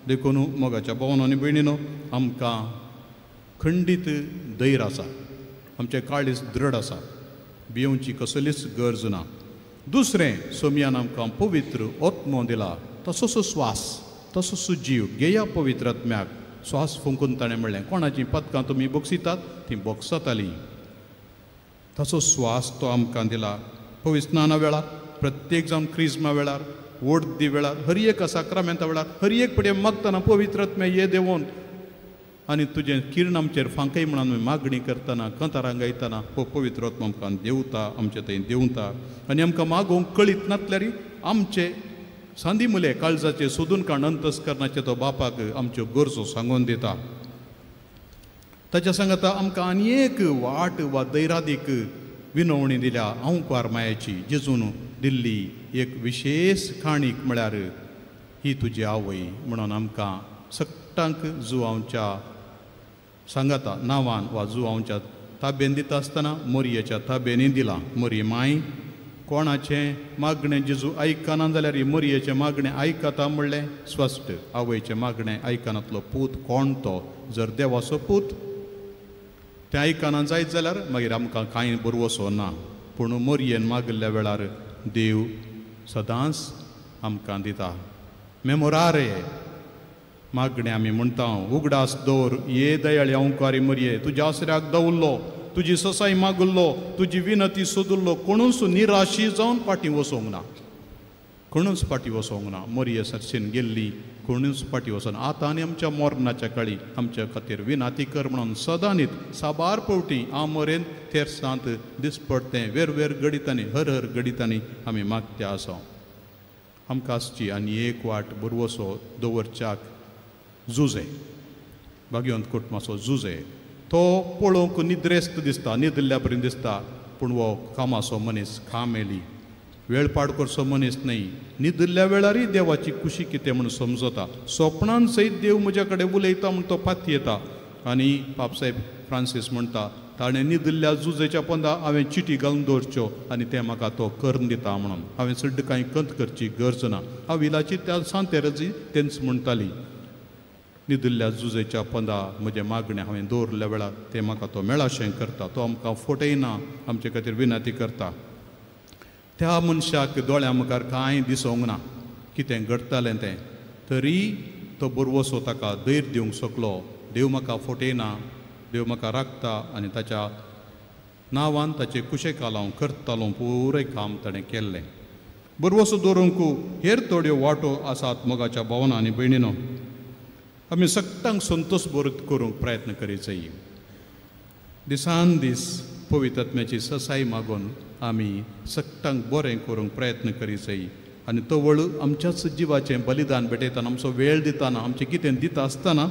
देखून मोगाच्या भावानो आनी भयणीनो, आमकां खंडीत धैर्य आसा, आमचें काळीज दृढ आसा, भियोवची कसलीच गरज ना. दुसरें, सोमयान आमकां पवित्र आत्मो दिला, तसोच स्वास, तसोच जीव. घेया पवित्र आत्म्याक. स्वास फुंकून ताणें म्हणलें, कोणाचीं पदकां तुमी बोगसितात तीं बोगसतालीं. तसो स्वास तो आमकां दिला. पवित्र स्नाना वेळार, प्रत्येक जावन क्रिज्मा वेळार, वडदी वेळार, हर एक साक्रामेंता वेळार, हर एक पडे मागतना पवित्र आत्म्या ये देवोन आनी तुजें किरण आमचेर फांकय म्हणून मागणी करतना, कंतारां गायतना हो पवित्र आत्मा आमकां देंवता, आमचे थंय देंवता. आनी आमकां मागोवंक कळीत नासल्यार आमचे सांदी मुले काळजाचे सोदून काण अंतस्करणाचे तो बापाक आमच्यो गरजो सांगून दिता. ताच्या सांगता आमकां आनी एक वाट वा दैरादीक विनवणी दिल्या आंवकार मायाची. जेजून दिल्ली एक विशेष काणीक म्हळ्यार ही तुजी आवय म्हणून आमकां सगटांक जुवांच्या सांगाता नांवान वा जुवांच्या ताबेन दिता आसतना मोरयेच्या ताबेनी दिलां. मोरी माय कोणाचें मागणें जेजू आयकना जाल्यार मोरयेचें मागणें आयकता म्हणलें स्पश्ट. आवयचें मागणें आयकनातलो पूत कोण तो? जर देवाचो पूत तें आयकना जायत जाल्यार मागीर आमकां कांय बरवसो ना. पूण मोरयेन मागिल्ल्या वेळार देव सदांच आमकां दिता. मेमोरारे मागणें आमी म्हणटा, उगडास दवर ये दयाळी अंवकारी मोरये, तुज्या आसऱ्याक दवरलो, तुजी ससाय मागुल्लो, तुजी विनती सोदुल्लो, कोणूच निराशी जावन फाटीं वचोंक ना, कोणूच फाटीं वचोंक ना. मोरये सरशीन गेल्ली कोणूच फाटीं वचना. आतां आनी आमच्या मोरणाच्या काळी आमच्या खातीर विनाती कर म्हणून सदांनीत साबार पवटी आमोरेन तेरसांत दिसपडतें वेरवेर गडितांनी, हर हर गडितांनी आमी मागत्या आसा. आमकां आसची आनी एक वाट बरवसो दवरच्याक जुजे, भाग्यवंत कुटुंबाचो जुजे. तो पळोवंक निद्रेस्त दिसता, निदिल्ल्या परी दिसता, पूण हो कामाचो मनीस, कामेली वेळ पाड करचो मनीस न्हय. निदिल्ल्या वेळारय देवाची खुशी कितें म्हूण समजता. सोपणान सयत देव म्हज्या कडेन उलयता म्हूण तो पातयेता. आनी पापसाहेब फ्रांसीस म्हणटा, ताणें निदिल्ल्या जुजेच्या पोंदा हांवें चिटी घालून दवरच्यो आनी तें म्हाका तो करून दिता म्हणून. हांवें चड कांय कंत करची गरज ना. हांव इलाची त्या सांतेरजी तेंच म्हणटाली, निदिल्ल्या जुजेच्या पोंदा म्हजें मागणें हांवें दवरल्या वेळार तें म्हाका तो मेळाशें करता. तो आमकां फटयना, आमचे खातीर विनंती करता. त्या मनशाक दोळ्यां मुखार कांय दिसोंक ना कितें घडटालें तें, तरी तो बरवसो ताका धैर्य दिवंक शकलो. देव म्हाका फटयना, देव म्हाका राखता. आनी ताच्या नांवान ताचे कुशेकाल हांव करतालो, पुराय काम ताणें केल्लें. बरवसो दवरूंक हेर थोड्यो वाटो आसात मोगाच्या भावना आनी भयणीनो. आमी सगटांक संतोश बरो करूंक प्रयत्न करीत जाय. दिसान दीस पवित्र आत्म्याची ससाय मागून आमी सगटांक बरें करूंक प्रयत्न करीत जाय. आनी तवळ आमच्याच जिवाचें बलिदान भेटयतना, आमचो वेळ दितना, आमचें कितें दिता आसतना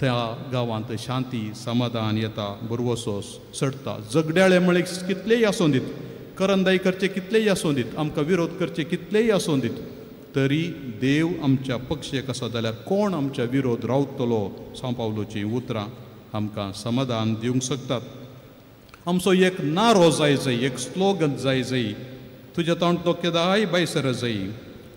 त्या गांवांत शांती समाधान येता, बरवसो चडटा. झगड्याळे म्हळें कितलेय आसूं दीत, करंदाई करचे कितलेय आसूं दीत, आमकां विरोध करचे कितलेय आसूं दीत, तरी देव आमच्या पक्षेक आसा जाल्यार कोण आमच्या विरोध रावतलो? सांव पावलोचीं उतरां आमकां समाधान दिवंक शकतात. आमचो एक नारो जाय जाय, एक स्लोगन जाय जाय, तुज्या तोंड केदाय बायसर जाई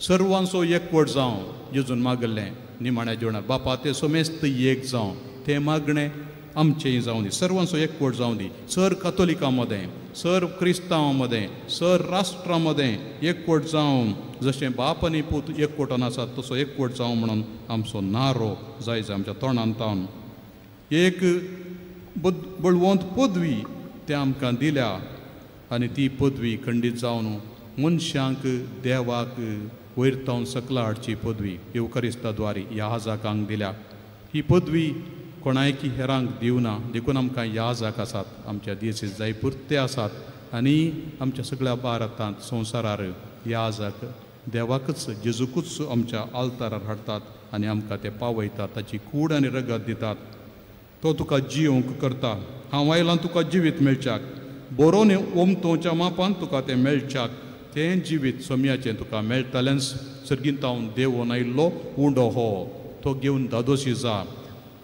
सर्वांचो एकवट जावं जेजून मागलें निमाण्या जेवणार बापा ते समेस्त एक जावं तें मागणें आमचेंय जावं दी सर्वांचो एकवट जावं दी सर कातोलिकां मदें सर क्रिस्तांवां मदें सर राष्ट्रां मदें एकवट जावं जशें बाप आनी पूत एकवटान आसात तसो एकवट जावं म्हणून आमचो नारो जाय जाय आमच्या तोंडान तावन एक बळवंत पदवी ते आमकां दिल्या आनी ती पदवी खंडीत जावन मनशांक देवाक वयर तावन सकला हाडची पदवी येवकरिस्ता द्वारी याजाकांक दिल्या. ही पदवी कोणायकी हेरांक दिवना देखून आमकां याजाक आसात आमच्या देसीस जाय पुरते आसात आनी आमच्या सगळ्या भारतांत संवसारार याजाक देवाकच जेजूकूच आमच्या आल्तारार हाडटात आनी आमकां ते पावयतात ताची कूड आनी रगत दितात. तो तुका जियोंक करता हांव आयलां तुका जिवीत मेळच्याक बरोवन ओमतोच्या मापान तुका तें मेळच्याक तें जिवीत सोम्याचें तुका मेळटलेंच. सर्गींतावन देवोन आयिल्लो उंडो हो तो घेवन दादोशी जा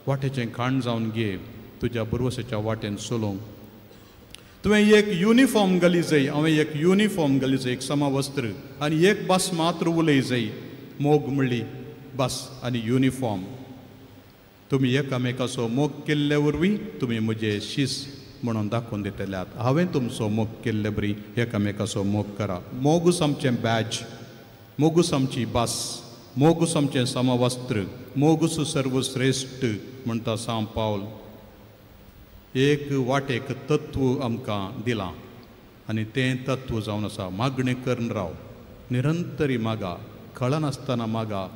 वाटेचें खाण जावन घे तुज्या बरवसाच्या वाटेन चलोवंक. तुवें एक युनिफॉर्म घाली जाय हांवें एक युनिफॉर्म घाली जाय एक समवस्त्र आनी एक बस मात्र उलय जाय मोग म्हणली बस आनी युनिफॉर्म. तुमी एकामेकाचो मोग केल्ले वरवीं तुमी म्हजे शीस म्हणून दाखोवन दितल्यात. हांवें तुमचो मोग केल्ले बरी एकामेकाचो मोग करा. मोगूच आमचें बॅज मोगूच आमची भास मोगूच आमचें समवस्त्र मोगूच सर्वश्रेश्ठ म्हणटा सांव पावल. एक वाटेक तत्व आमकां दिलां आनी तें तत्व जावन आसा मागणें करून राव निरंतरी मागा कळनासतना मागा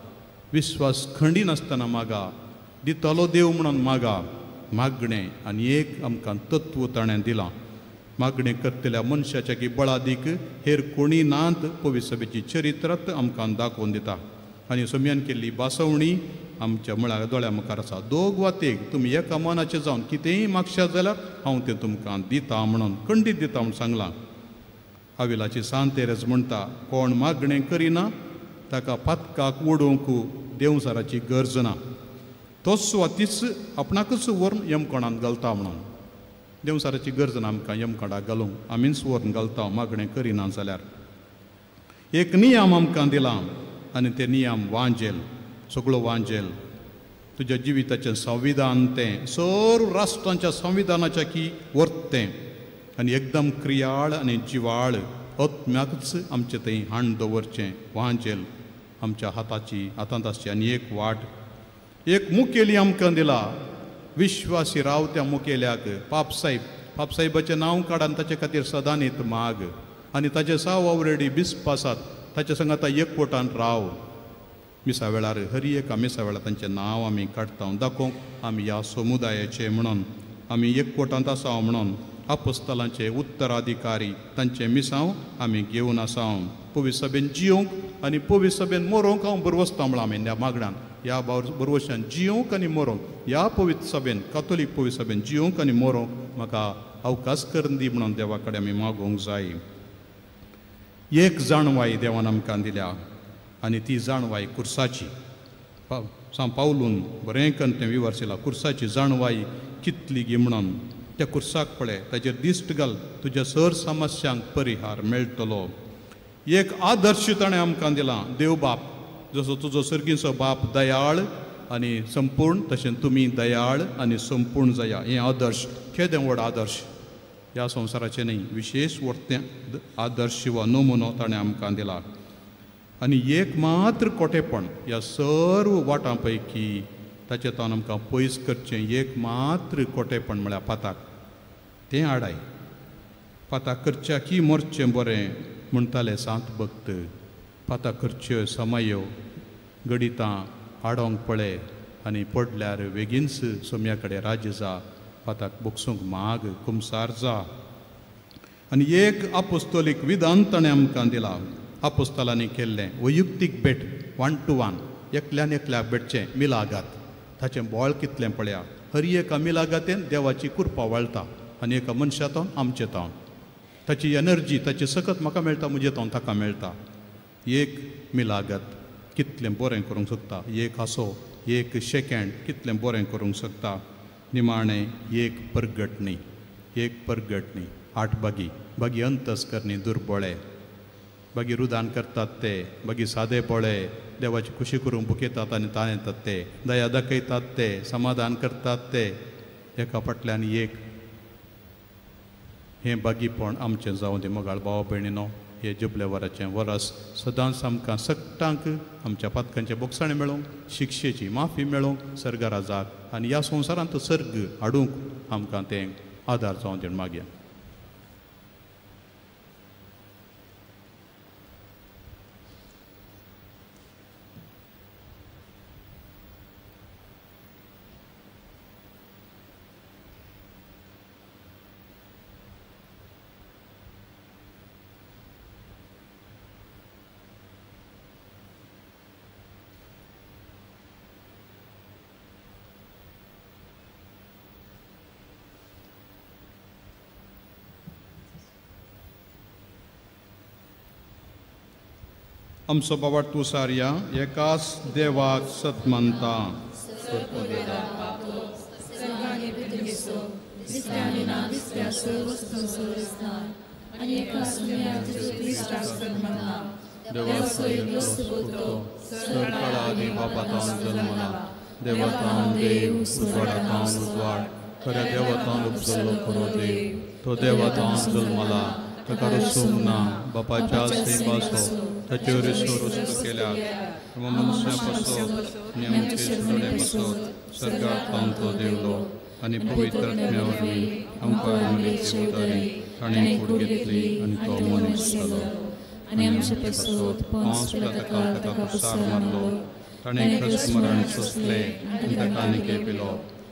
विस्वास खंडिनासतना मागा दितलो देव म्हणून मागा मागणें आनी एक आमकां तत्व ताणें दिलां. मागणें करतल्या मनशाच्या की बळादीक हेर कोणी नात पवित्र सभेची चरित्रात आमकां दाखोवन दिता आनी सोम्यान केल्ली बासवणी आमच्या मुळा दोळ्या मुखार आसा. दोग वा तेग तुमी एका मनाचें जावन कितेंय मागशात जाल्यार हांव तें तुमकां दिता म्हणून खंडीत दिता म्हूण सांगलां. आविलाची सांतेरज म्हणटा कोण मागणें करिना ताका पातकाक उडोवंक देंवचाराची गरज ना तोच वा तीच आपणाकूच व्हरून यमकोणांत घालता म्हणून. देंवचाराची गरज ना आमकां यमकोणाक घालूंक आमीच व्हरून घालता मागणें करिना जाल्यार. एक नियम आमकां दिला आनी ते नियम वांजेल सगळो वांजेल तुज्या जिविताचें संविधान तें सर्व राष्ट्रांच्या संविधानाच्या की वर्तें आनी एकदम क्रियाळ आनी जिवाळ आत्म्याकच आमचें थंय हाण दवरचें वांजेल आमच्या हाताची हातांत आसची. आनी एक वाट एक मुखेली आमकां दिला विश्वासी राव त्या मुखेल्याक पापसाहेब पापसाहेबाचें नांव काड आनी ताचे खातीर सदांनीत माग आनी ताचे साव ऑलरेडी बिस्प आसात ताचे संगात एकवटान राव. मिसा वेळार हर एका मिसा वेळार तांचें नांव आमी काडटा दाखोवंक आमी ह्या समुदायाचे म्हणून आमी एकवटांत आसा म्हणून आपोस्तलांचे उत्तराधिकारी तांचें मिसांव आमी घेवन आसा. पवित्र सभेन जियोंक आनी पवित्र सभेन मरोंक हांव बरवसता म्हळां आमी ह्या मागण्यान ह्या बरवशान जियोंक आनी मरोंक ह्या पवित्र सभेन कातोलीक पवित्र सभेन जियोंक आनी मरोंक म्हाका अवकाश करून दी म्हणून देवा कडेन आमी मागोवंक जाय. एक जाणवाय देवान आमकां दिल्या आनी ती जाणवाय कुर्साची सांव पावलून बरें करून तें विवर्सिलां कुर्साची जाणवाय कितली गी म्हणून त्या कुर्साक पळय ताचेर दिश्ट घाल तुज्या सर समस्यांक परिहार मेळटलो. एक आदर्श ताणें आमकां दिला देव बाप जसो तुजो सर्गीचो बाप दयाळ आनी संपूर्ण तशें तुमी दयाळ आनी संपूर्ण जाया. हें आदर्श केदें व्हड आदर्श ह्या संवसाराचें न्ही विशेश व्हड आदर्श वा नमुनो ताणें आमकां दिला. आनी एक मात्र कोटेपण ह्या सर्व वाटां पैकी ताचें तावन आमकां पयस करचें एक मात्र कोटेपण म्हळ्यार पाताक तें आडाय पाताक करच्या की मरचें बरें म्हणटाले सांत भक्त. पाताक करच्यो समयो गणितां आडोंक पळय आनी पडल्यार बेगीनच सोम्या कडेन राज्य जा पाताक बोगसूंक माग कुमसार जा. आनी एक आपोस्तोलीक विधान ताणें आमकां दिला आपोस्तलांनी केल्लें वैयक्तीक भेट 1 to 1 एकल्यान एकल्याक भेटचें मिलागात ताचें बोळ कितलें पळया हर एका मिलागातेन देवाची कृपा वळटा आनी एका मनशा तावन आमचे तावन ताची एनर्जी ताची सकत म्हाका मेळटा म्हजे तावन ताका मेळटा. एक मिलागत कितलें बरें करूंक शकता एक हांसो एक शेकेंड कितलें बरें करूंक शकता. निमाणें एक परगटणी एक परगटणी आठ बागी बागी अंतस करणी दुर्बळे मागीर रुदान करतात ते, मागीर सादे पोळे देवाची खुशी करूंक भुकेतात आनी ताण येतात ते, दया दाखयतात ते, समाधान करतात ते, एका फाटल्यान एक. हें बागीपण आमचें जावं दी मोगाळ भाव भयणीनो. हे जुबले वराचें वरस सदांच आमकां सगटांक आमच्या पातकांचें बोगसाणें मेळोवंक, शिक्षेची माफी मेळोवंक, सर्गारा जाग आनी ह्या संवसारांत सर्ग हाडूंक आमकां तें आदार जावं दी मागया. आमचो बाबा तूं सारया एकाच देवाक सत मानता. देवाचो एकलो सुपुत्र सरकारा आदी बापातावन जल्मला, देवातावन देव, उजवाडातावन उजवाड, खऱ्या देवातावन उपजल्लो खरो देव, तो देवातावन जल्मला, ताका रसूंक ना, बापाच्या सैमाचो ताचे वरवीं रस्तो केल्यात, मनुष्या पासत आनी आमचे सुटणे पासत सर्गात तावन तो देवलो आनी पवित्र आत्म्या वरवीं आमकां मरेचे उदारी ताणें कूड घेतली आनी तो मनीस जालो आनी आमचे पासत पोंस पिलाताक ताका कुसार मारलो, ताणें ख्रिस्त मरण सोंसलें आनी ताका आनी पिलो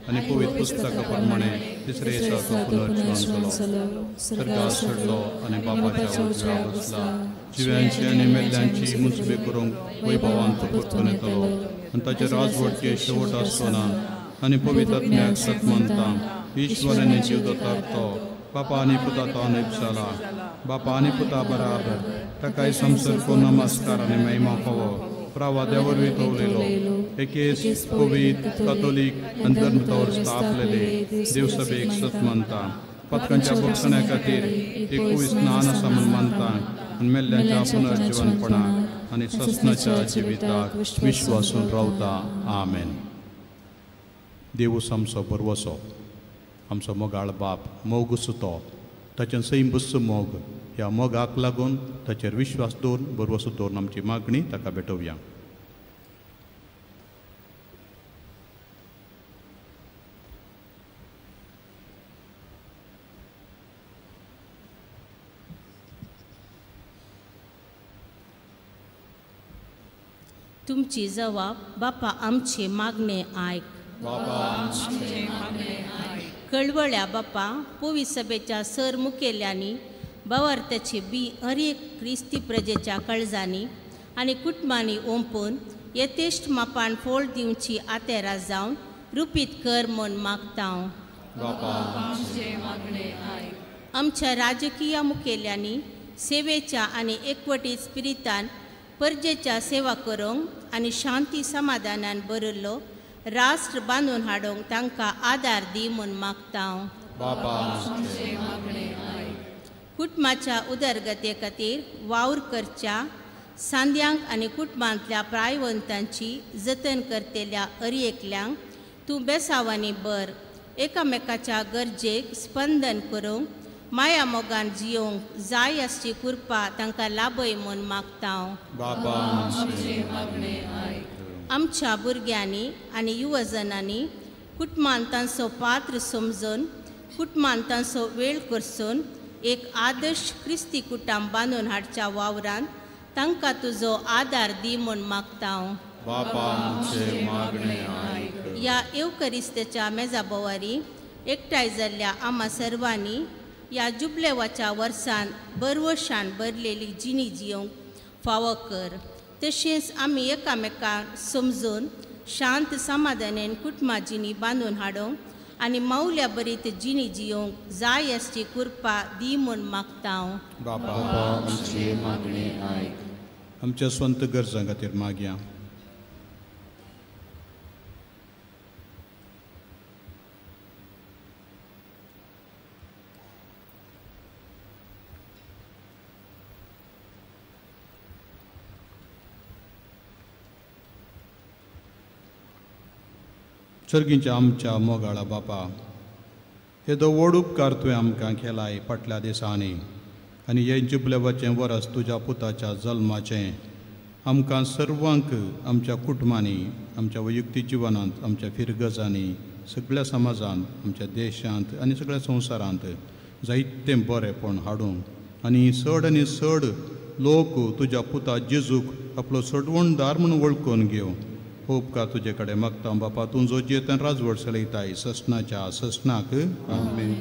आनी पवित्र पुस्तका प्रमाणे तिसरे दिसा तो पुनर्जिवन जालो, सर्गात चडलो आनी बापाच्या उजव्या बसला, जिव्यांची आनी मेल्ल्यांची मुजबी करूंक वैभवान तो परतून येतलो आनी ताचे राजवटके शेवट आसचो ना. आनी पवित्र आत्म्याक सत मानता, ईश्वर आनी जीव दोतार तो बापा आनी पुता तो जाला, बापा आनी पुता बराबर ताकाय संसर्ग नमस्कार आनी महिमा फावो. प्रावाद्या वरवीं तो उलयलो, एकेच पवित्र कातोलीक आनी धर्मतावर स्थापलेले देवसभेक सत मानता, पातकांच्या बोगसण्या खातीर एकूय स्नान आसा म्हूण मानता आनी मेल्ल्यांच्या पुनर्जिवनपणाक आनी ससनाच्या जिविताक विश्वासून रावता. आमेन. देवूस आमचो बरवसो, आमचो मोगाळ बाप, मोग सुतो, ताचें सैम बस्सो मोग, ह्या मोगाक लागून ताचेर विश्वास दवरून बरवसो दवरून आमची मागणी ताका भेटोवया. तुमची जवाब बापा आमचे मागणे आयक. कळवळ्या बापा पोवी सभेच्या सर मुखेल्यांनी बावार्थाचे बी हर एक क्रिस्ती प्रजेच्या कळजांनी आनी कुटुंबांनी ओंपून यथेश्ट मापान फोळ दिवची आतेरा जावन रुपीत कर म्हूण मागता. आमच्या राजकीय मुखेल्यांनी सेवेच्या आनी एकवटीत स्पिरितान परजेच्या सेवा करूंक आनी शांती समाधानान भरिल्लो राष्ट्र बांदून हाडूंक तांकां आदार दी म्हूण मागता. कुटुंबाच्या उदरगते खातीर वावर करच्या सांद्यांक आनी कुटुंबांतल्या प्रायवंतांची जतन करतल्या अरएकल्यांक तूं बेसावांनी बर, एकामेकाच्या गरजेक स्पंदन करूंक माया मोगान जियोंक जाय आसची कृपा तांकां लाभय म्हूण मागता. आमच्या भुरग्यांनी आनी युवजनांनी कुटुंबान तांचो पात्र समजून कुटुंबान तांचो वेळ करसून एक आदर्श क्रिस्ती कुटुंब बांदून हाडच्या वावरान तांकां तुजो आदार दी म्हूण मागता. ह्या येवकरिस्तेच्या मेजा बोवारी एकठांय जाल्ल्या आमा सर्वांनी ह्या जुबलेवाच्या वर्सान बरवशान भरलेली जिणी जियोंक फावो कर. तशेंच आमी एकामेकांक समजून शांत समाधानेन कुटुंबा जिणी बांदून हाडूंक आनी मावल्या बरीत जिणी जियोंक जाय आसची कृपा दी म्हूण मागता. आमच्या स्वंत गरजां खातीर मागया. सर्गींच्या आमच्या मोगाळा बापा, येदो व्हड उपकार तुवें आमकां केलाय फाटल्या दिसांनी आनी हें जुबलेवाचें वरस तुज्या पुताच्या जल्माचें आमकां सर्वांक आमच्या कुटुंबांनी, आमच्या वैयक्तीक जिवनांत, आमच्या फिरगजांनी, सगळ्या समाजांत, आमच्या देशांत आनी सगळ्या संवसारांत जायतें बरेंपण हाडूंक आनी चड आनी चड लोक तुज्या पुता जेजूक आपलो सडवणदार म्हूण वळखून घेवं हो उपकार तुजे कडेन मागता बापा. तूं जो जियेतन राजवट चलयताय ससनाच्या ससनाक. आमेन.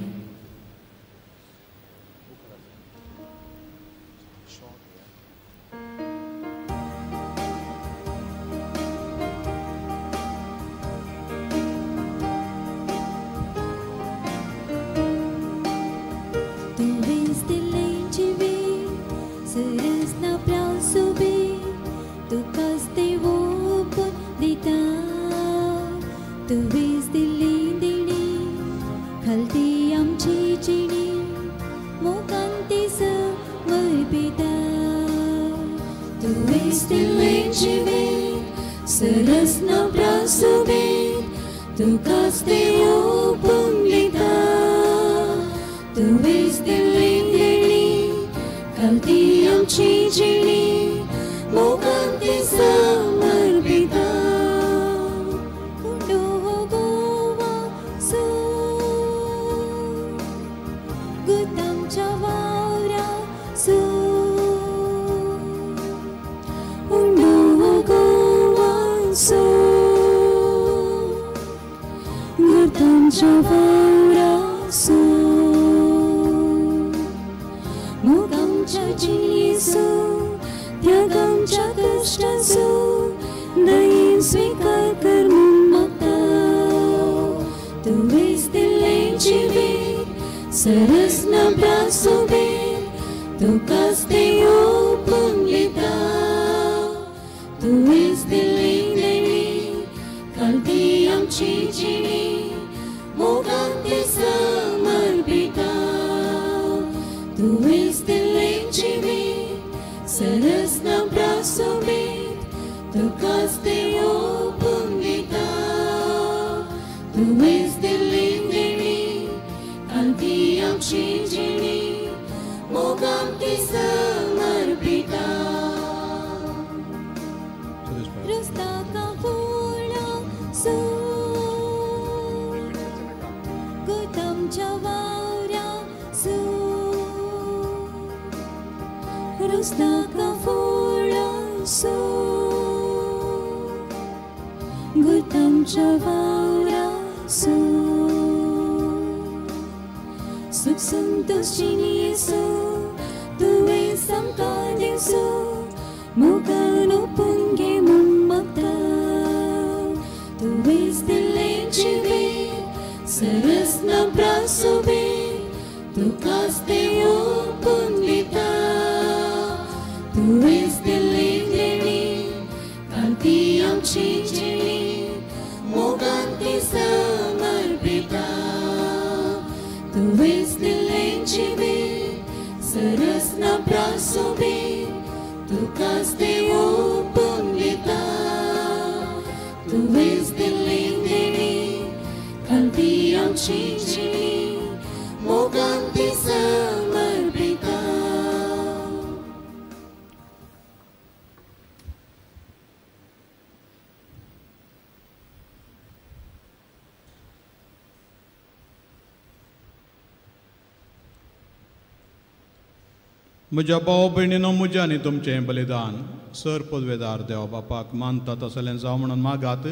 म्हज्या भाव भयणीनो, म्हज्या आनी तुमचें बलिदान सर पदवेदार देवा बापाक मानता तसलें जावं म्हणून मागात.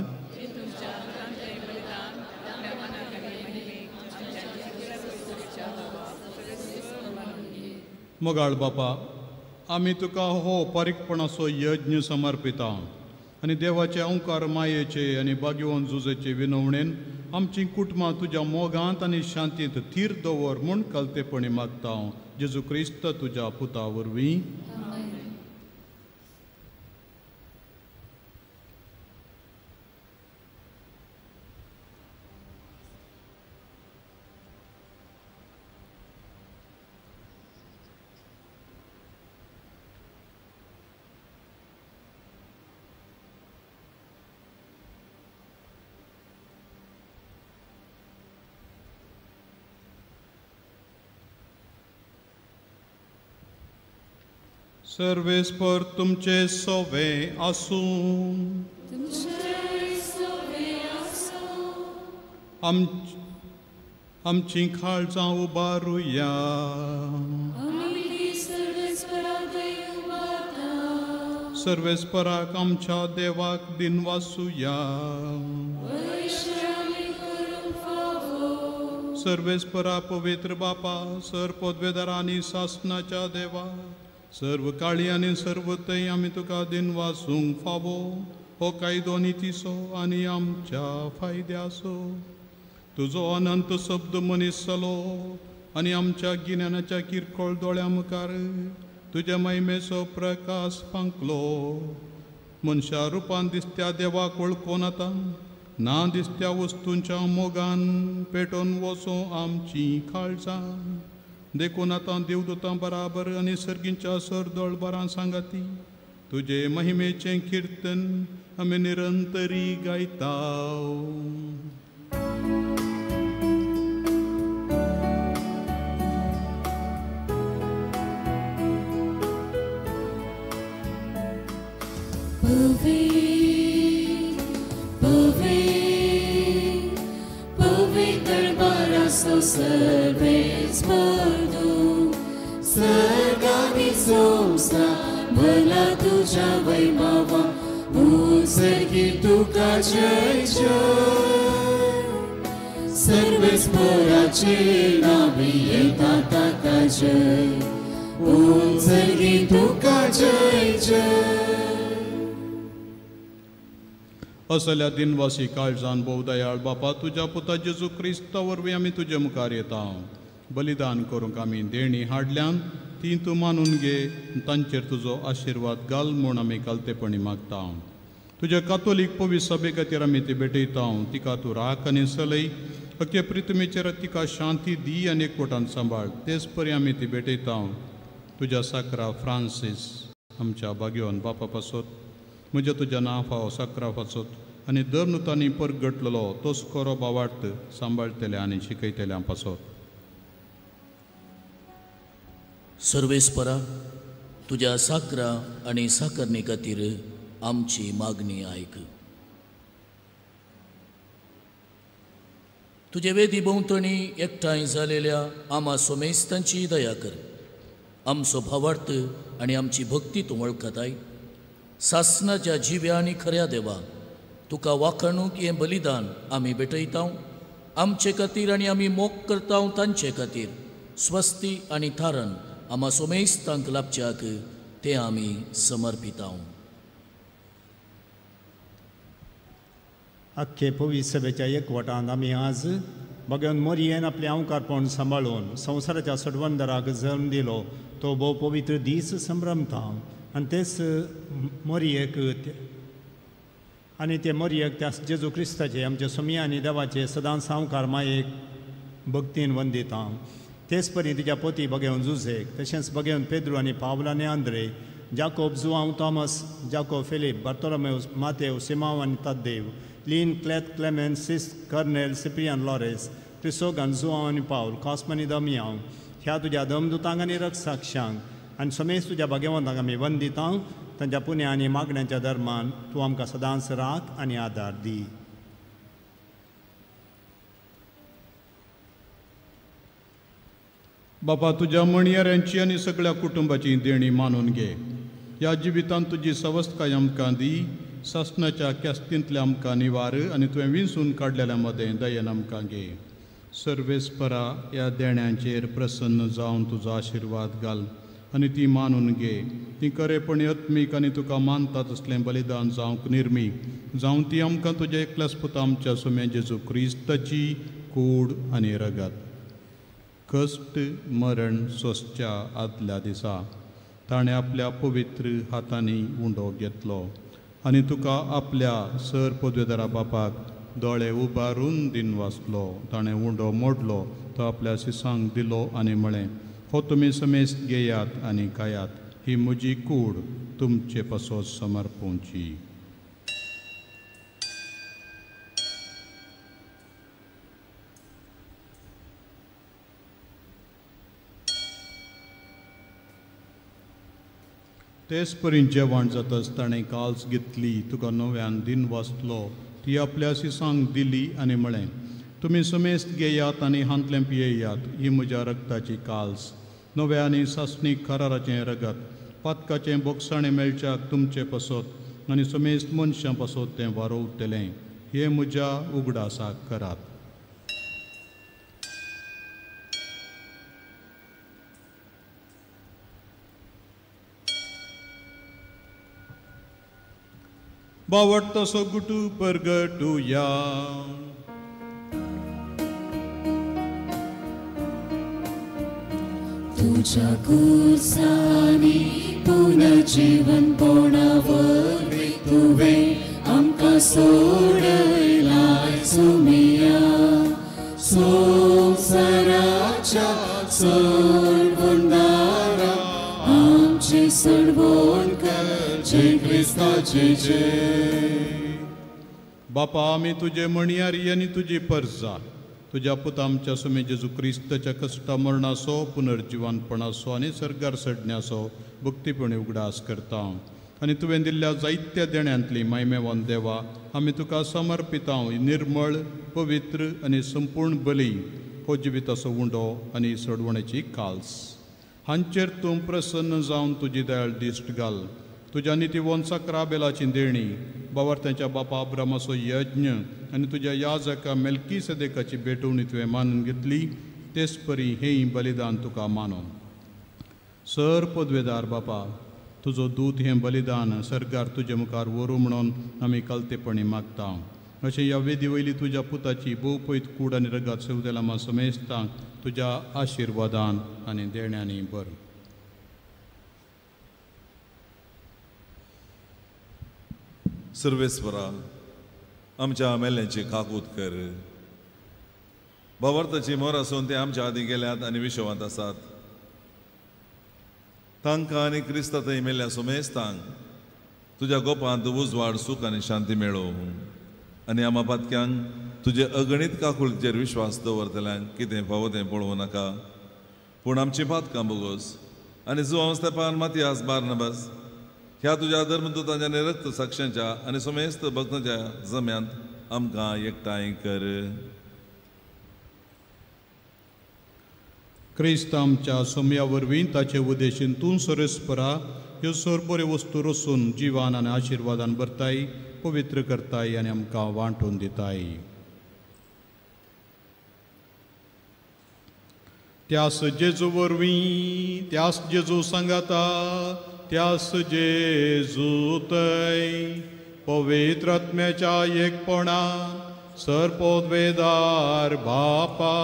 मोगाळ बापा, आमी तुका हो पारीकपणाचो यज्ञ समर्पिता आनी देवाचे अंकार मायेचे आनी भाग्यवंत झुजेचे विनवणेन आमचीं कुटुंबां तुज्या मोगांत आनी शांतींत थीर दवर म्हूण कलतेपणी मागता जेजू क्रिस्त तुज्या पुता वरवीं. सर्वेस्पर तुमचे सोवे आसूं. आमची काळजां उबारुया. सर्वेस्पराक आमच्या देवाक दिनवासुया. सर्वेस्परा पवित्र बापा, सर पदवेदारा आनी सासनाच्या देवा, सर्व काळी आनी सर्व थंय आमी तुका दिनवासूंक फावो. हो कायदो नितीचो आनी आमच्या फायद्याचो. तुजो अनंत शब्द मनीस जालो आनी आमच्या गिन्यानाच्या किरकोळ दोळ्या मुखार तुज्या महिमेचो प्रकाश फांकलो. मनशा रुपान दिसत्या देवाक वळखून आतां ना दिसत्या वस्तूंच्या मोगान पेटोवन वचों आमची काळजां. देखून आतां देवदूतां बराबर आनी सर्गींच्या सरदळ बरां सांगाती तुजे महिमेचें किर्तन आमी निरंतरी गायता. सर्वेस्पर सर्गानी संस्था भला तुझ्या वैभवा सर्गी तुका जय जय. सर्वेस्पराचे नावे येता ताका जय, सर्गी तुका जय जय. असल्या दिनवासी काळजान भोव दयाळ बापा, तुज्या पुता जेजू क्रिस्ता वरवीं आमी तुजे मुखार येता. बलिदान करूंक आमी देणी हाडल्यान ती तूं मानून घे, तांचेर तुजो आशिर्वाद घाल म्हूण आमी कालतेपणी मागता. तुज्या कातोलीक पवित्र सभे खातीर आमी ती भेटयता. तिका तूं राख आनी सलय, अख्खे प्रितमेचेर तिका शांती दी आनी एकवटान सांबाळ. तेच परी आमी ती भेटयता तुज्या साकरा फ्रांसीस आमच्या भाग्यवान बापा पासत, म्हज्या तुज्या नांव फावो साकरा पासत आनी दर नुतांनी परगटलेलो तोच खरो बावार्थ सांबाळटल्या आनी शिकयतल्या पासत. सर्वेस्परा तुज्या साकरा आनी साकरणी खातीर आमची मागणी आयक. तुजे वेदी भोंवतणी एकठांय जालेल्या आमा सोमेस्तांची दया कर. आमचो भावार्थ आनी आमची भक्ती तूं वळखताय. सासनाच्या जिव्या आनी खऱ्या देवा, तुका वाखणूक हें बलिदान आमी भेटयता. आमचे खातीर आनी आमी मोग करता तांचे खातीर स्वस्ती आनी थारण आमा सोमेस्तांक लाभच्याक तें आमी समर्पिता. अख्खे पवित्र सभेच्या एकवटांत आमी आज भगवान मोरयेन आपलें अंवकारपण सांबाळून संवसाराच्या सडवंदराक जल्म दिलो तो भोव पवित्र दीस संभ्रमता. आनी तेच मोरयेक आनी ते मोरयेक त्या जेजू क्रिस्ताचे आमचे सोमया आनी देवाचे सदांच सावकार मायेक भक्तीन वंदिता. तेच परी तिच्या पोती भगेवन जुझेक, तशेंच भगेवन पेद्रू आनी पावल आनी Andre, Jacob, Joao, Thomas, Jacob, Philip, Bartolomeu, Mateo, Simao आनी Tadeu, Lin, Clet, Clement, Sis, Cornel, Cyprian, Lawrence, Crisogon, Joao आनी पावल, कॉस्म आनी दमियांव ह्या तुज्या दमदुतांक आनी रक्षाक्षांक आनी समेज तुज्या भाग्यवंतांक आमी वंदिता. तांच्या पुण्या आनी मागण्यांच्या धर्मान तूं आमकां सदांच राख आनी आदार दी. बापा, तुज्या म्हणयाऱ्यांची आनी सगळ्या कुटुंबाची देणी मानून घे. ह्या जिवितांत तुजी सवस्तकाय आमकां दी. सासनाच्या क्यास्तींतल्या आमकां निवार आनी तुवें विंचून काडलेल्या मदें दयेन आमकां घे. सर्वेस्परा ह्या देण्यांचेर प्रसन्न जावन तुजो आशिर्वाद घाल आनी ती मानून घे. ती खरेपणी आत्मीक आनी तुका मानता तसलें बलिदान जावंक निर्मी जावं ती आमकां तुज्या एकल्याच पुता आमच्या सुम्या जेजू क्रिस्ताची कूड आनी रगत. कश्ट मरण सोंसच्या आदल्या दिसा ताणें आपल्या पवित्र हातांनी उंडो घेतलो आनी तुका आपल्या सर पदवेदारा बापाक दोळे उबारून दिनवासलो. ताणें उंडो मोडलो, तो आपल्या शिसांक दिलो आनी म्हळें, हो तुमी समेस्त घेयात आनी खायात, ही म्हजी कूड तुमचे पासत समर्पूंची. तेच परी जेवण जातच ताणें काल्स घेतली, तुका नव्यान दिन वाचलो, ती आपल्या शिसांक दिली आनी म्हळें, तुमी समेस्त घेयात आनी हांतलें पियेयात, ही म्हज्या रगताची काल्स, नव्या आनी सासणीक कराराचें रगत, पातकाचें बोगसाणें मेळच्याक तुमचे पासत आनी समेस्त मनशां पासत तें वारोवतलें. हें म्हज्या उगडासाक करात. बावडतो गुटू परगटुया. तुझ्या कुर्सानी पुनर्जीवन पोणावर तुवें आमकां सोडयला सुमिया, संवसाराच्या सोडवणदारा आमचें सोडवण कर जय क्रिस्ताचे जय. बापा, आमी तुजे म्हणयारी आनी तुजी परजा, तुज्या पुता आमच्या सुमे जेजू क्रिस्ताच्या कश्टा मरणाचो, पुनर्जिवनपणाचो आनी सर्गार सडण्याचो भक्तीपणी उगडास करता आनी तुवें दिल्ल्या जायत्या देण्यांतली मायमेवान देवा, आमी तुका समर्पिता निर्मळ, पवित्र आनी संपूर्ण बली हो जिविताचो उंडो आनी सोडवणेची काल्स. हांचेर तूं प्रसन्न जावन तुजी दयाळ दिश्ट घाल. तुज्या नितीवंत सक्राबेलाची देणी, बावार्थ्यांच्या बापा अब्रामाचो यज्ञ आनी तुज्या याजका मेल्की सदेकाची भेटवणी तुवें मानून घेतली, तेच परी हें बलिदान तुका मानून. सर पदवेदार बापा, तुजो दूत हें बलिदान सर्गार तुजे मुखार व्हरूं म्हणून आमी कलतेपणी मागता. अशें ह्या वेदी वयली तुज्या पुताची भोवपयत कूड आनी रगात सेवतेलामा समेस्तांक तुज्या आशिर्वादान आनी देण्यांनी बर. सर्वेस्परा, आमच्या मेल्यांची काकूत कर. बावार्थाची मोर आसून ते आमच्या आदीं गेल्यात आनी विशवांत आसात. तांकां आनी क्रिस्ता थंय मेल्ल्या सुमेस्तांक तुज्या गोपांत उजवाड, सूख आनी शांती मेळो. आनी आमा पातक्यांक तुजे अगणीत काकुळचेर विश्वास दवरतल्यांक कितें फावो तें पळोवं नाका, पूण आमची पातकां बोगोस आनी जुवांव स्तेपान, मातियास, बार्नबास ह्या तुज्या धर्मदूतांच्या निरक्त साक्षांच्या आनी समेस्त भक्तांच्या जम्यांत आमकां एकठांय कर. क्रिस्त आमच्या सोम्या वरवीं ताचे उदेशीन तूं सरस्परा ह्यो सर बऱ्यो वस्तू रसून जिवान आनी आशिर्वादान भरताय, पवित्र करताय आनी आमकां वांटून दिताय. त्यास जेजू वरवीं, त्यास जेजू सांगाता, त्यास जेजू तय पवित्र आत्म्याच्या एकपणान सर्पोद्वेदार बापा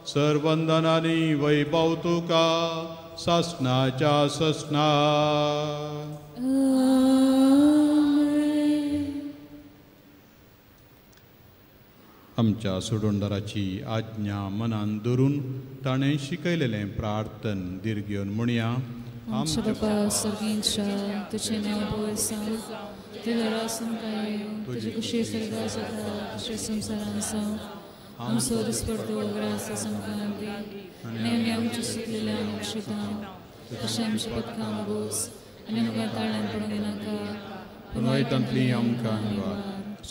सर्वंदनानी वैभव तुका सासनाच्या ससना. आमच्या सोडवणदाराची आज्ञा मनान धरून ताणें शिकयलेलें प्रार्थन दीर्घ घेवन म्हणया. आमच्या बापा सर्गींच्या, तुजें नांव पवित्र जावं, तुजें राज आमकां येवं, तुजी खुशी सर्गार जाता तशें संवसारांत जावं. आमचो दिसपडतो ग्रास आमकां दी आनी आमी आमच्या चुकलेल्या बक्षिता तशें आमच्या पथकां बोस आनी आमकां ताळ्यान पडूंक दिनाका, पूण वायटांतली आमकां निवार.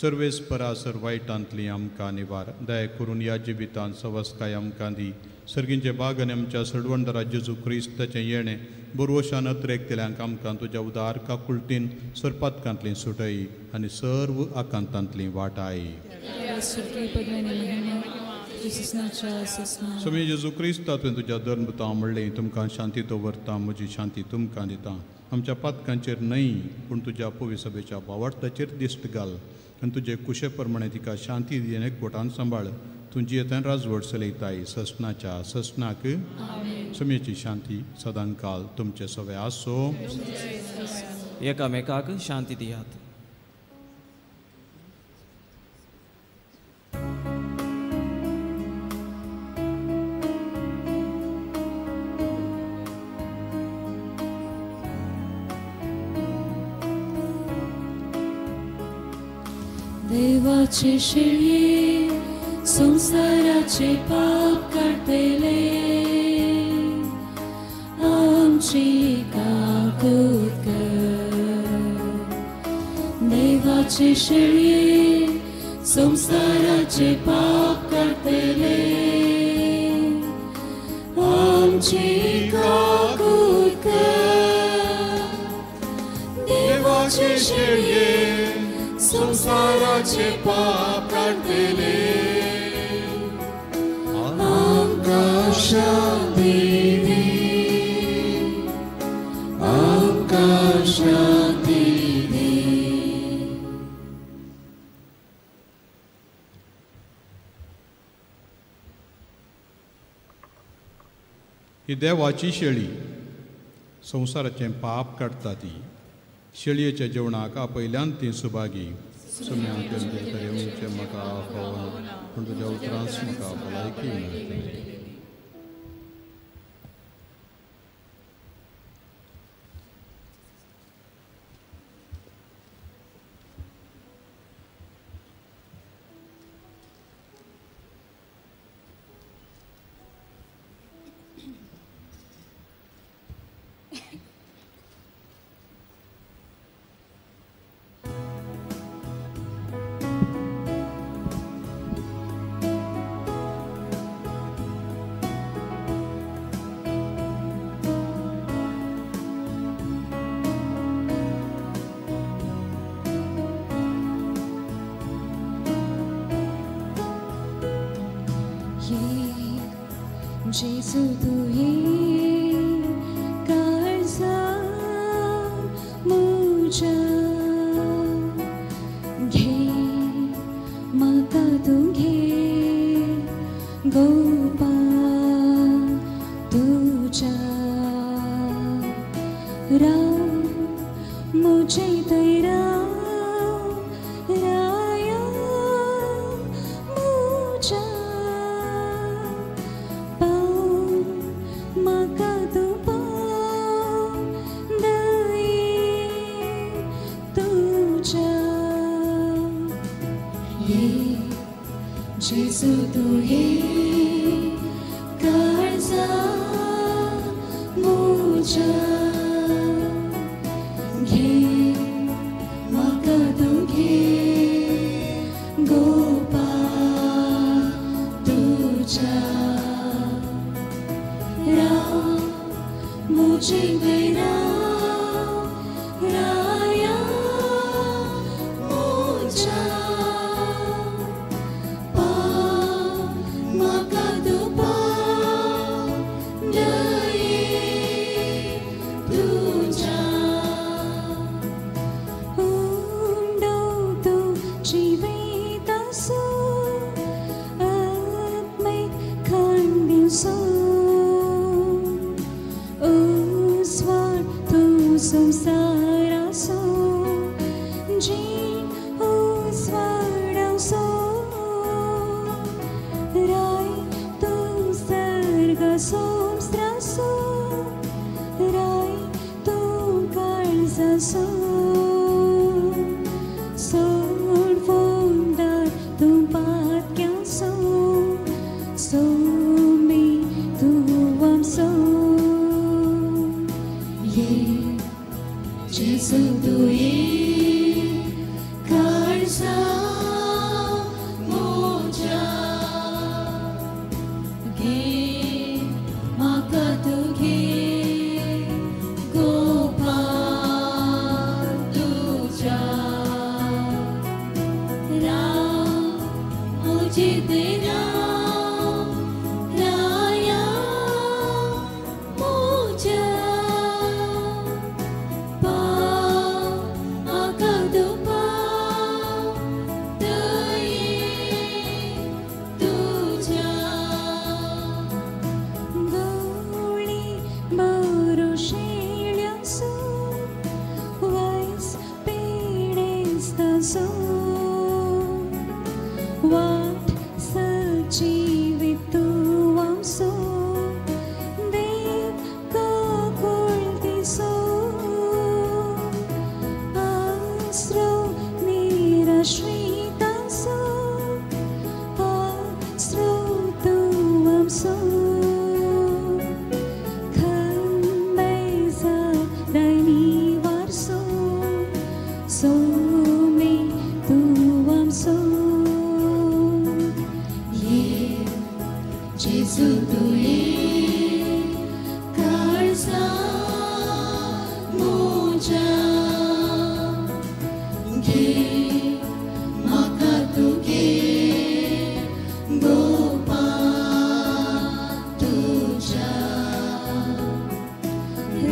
सर्वेस्परा सर वायटांतली आमकां निवार. दया करून ह्या जिवितांत सवस्काय आमकां दी. सर्गींचे बाग आनी आमच्या सडवणदारा जेजू क्रिस्ताचें येणें बोरवशान अत्रेकतल्यांक आमकां तुज्या उदार काकुळटीन सरपातकांतली सुटय आनी सर्व आकांतांतली वाटाय. स्वामी जेजू क्रिस्ता, तुवें तुज्या धर्मता म्हणलें, तुमकां शांती दवरता, म्हजी शांती तुमकां दिता. आमच्या पातकांचेर न्हय पूण तुज्या पविसभेच्या बावार्थाचेर दिश्ट घाल आनी तुजे कुशे प्रमाणे तिका शांती दी आनी एकवटान सांबाळ. तुजी येतान राजवट चलयताय ससनाच्या ससनाक. समेची शांती सदांकाल तुमचे सवे आसो. एकामेकाक शांती दियात. देवाचे शेळये संवसाराचे पाप काडटले, आमची काकूत कर. देवाचे शेळये संवसाराचे पाप काडटले आमची काकूत कर देवाचे शेळये संवसाराचे पाप काडटले आमकां शांती दी आमकां शांती दी. ही देवाची शेळी संवसाराचें पाप काडटा ती शेळयेच्या जेवणाक आपयल्यान ती सुभागी सुम्यांचें म्हाका फावना पूण तुज्या उतरांच म्हाका भलायकी मेळटली. जेजू तुवें काळजा म्हज्या घे म्हाका तूं घे गोपा तुज्या राव म्हजे थंय राव राया म्हज्या जेजू तुवें काळजा म्हज्या घे म्हाका तूं घे गोपा तुज्या राव म्हजे थंय राव राया म्हज्या संसारासो जीण उजवाडासो राय तूं सर्ग संस्त्रासो राय तूं काळजासो सोडवंदार तूं पातक्यासो सोमी तूं आमचो जेजू तुवें काळजा म्हज्या घे म्हाका तूं घे गोपा तुज्या राव म्हजे थंय राव राया म्हज्या जेजू तुवें काळजा म्हज्या घे म्हाका तुगे गोपा तुज्या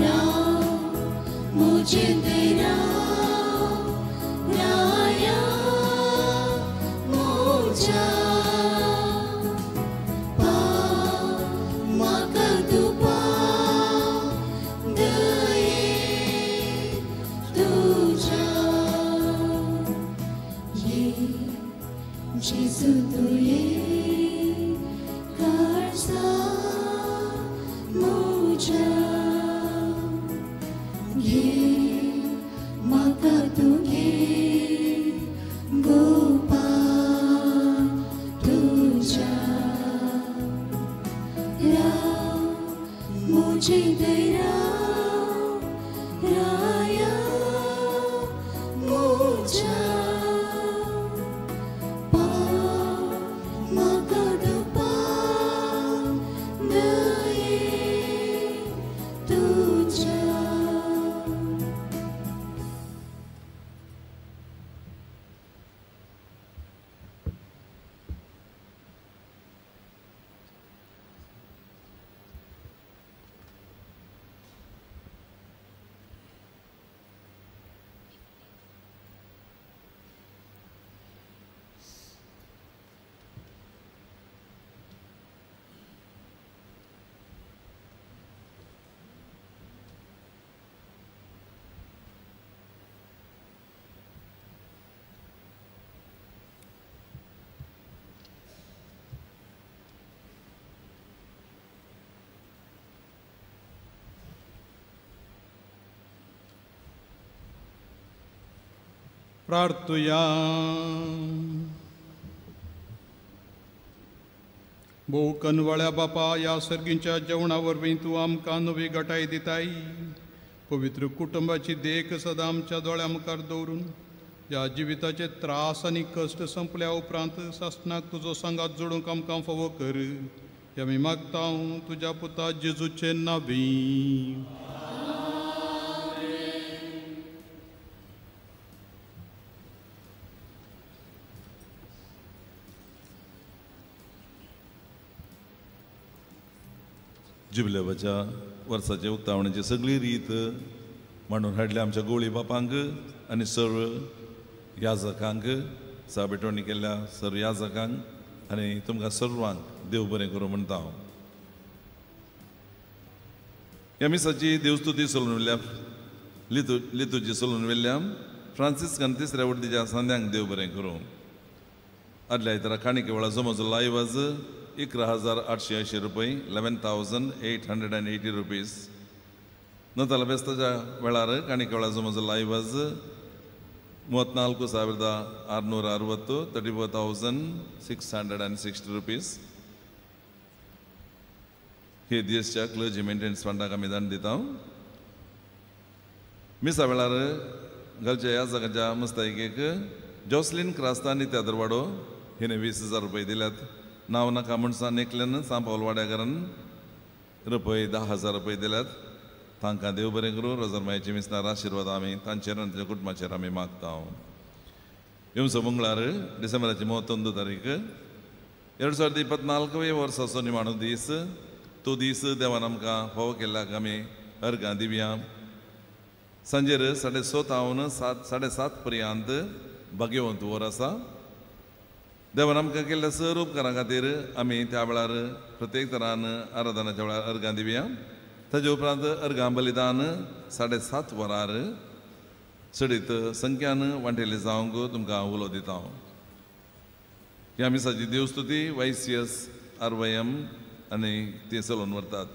राव म्हजें राव राया म्हज्या म्हाका तुपा दये तुज्या ये जेजू तुवें काळजा म्हज्या घे म्हाका तुगे गोपा तुज्या राव म्हजें राव राया म्हज्या पाव म्हाका तुपा दये तुज्या. प्रार्थुया. भोव कनवळ्या बापा, ह्या सर्गींच्या जेवणा वरवीं तूं आमकां नवी गटाय दिताय. पवित्र कुटुंबाची देख सदां आमच्या दोळ्या मुखार दवरून ह्या जिविताचे त्रास आनी कश्ट संपल्या उपरांत सासणाक तुजो सांगात जोडूंक आमकां फावो कर. हे आमी मागता तुज्या पुता जेजूचे नांवी. जुबलेवाच्या वर्साच्या उक्तावणाची सगळी रीत मांडून हाडल्या आमच्या गोळी बापांक आनी सर्व याजकांक, साबेटोणी केल्ल्या सर्व याजकांक आनी तुमकां सर्वांक देव बरें करूं म्हणटा हांव. ह्या मिसाची देवस्तुती सोलून वेल्या लितूची सोलून वेल्या फ्रांसिस्कान तिसऱ्या वडदीच्या सांद्यांक देव बरें करूं. आदल्या आयतारा काणके वेळार जमो जाल्लो आयवाज 11,880 रुपये, 11,880 रुपीज. नताला बेस्ताच्या वेळार काणके वेळार जमो जाल्लो आयवाज 34,660, 34,660 रुपीज. हे देशच्या क्लर्जी मेंटेनन्स फंडाक आमी दान दिता. मिसा वेळार घालच्या ह्या जाग्याच्या मुस्तायकेक जॉसलीन क्रास्ता आनी त्यादरवाडो हिणें 20,000 रुपये दिल्यात. नांव नाका म्हूण एकल्यान सांपावल वाड्याकारान रुपये 10,000 रुपये दिल्यात. तांकां देव बरें करूं. रोजरमायेची मिसनार आशिर्वाद आमी तांचेर आनी तांच्या कुटुंबाचेर आमी मागता. येवचो मंगळार डिसेंबराची 31 तारीख 2024 वर्साचो निमाणो दीस. तो दीस देवान आमकां फावो केल्ल्याक आमी अर्गां दिवया. सांजेर 7:30 7:30 पर्यंत भाग्यवंत वर आसा. देवान आमकां केल्ल्या सर उपकारां खातीर आमी त्या वेळार प्रत्येक तरान आराधनाच्या वेळार अर्गां दिवया. ताजे उपरांत अर्गां बलिदान 7:30 वरार चडीत संख्यान वांटेली जावंक तुमकां उलो दिता हांव. ह्या मिसाची देवस्तुती YCS RYM आनी ती चलोवन व्हरतात.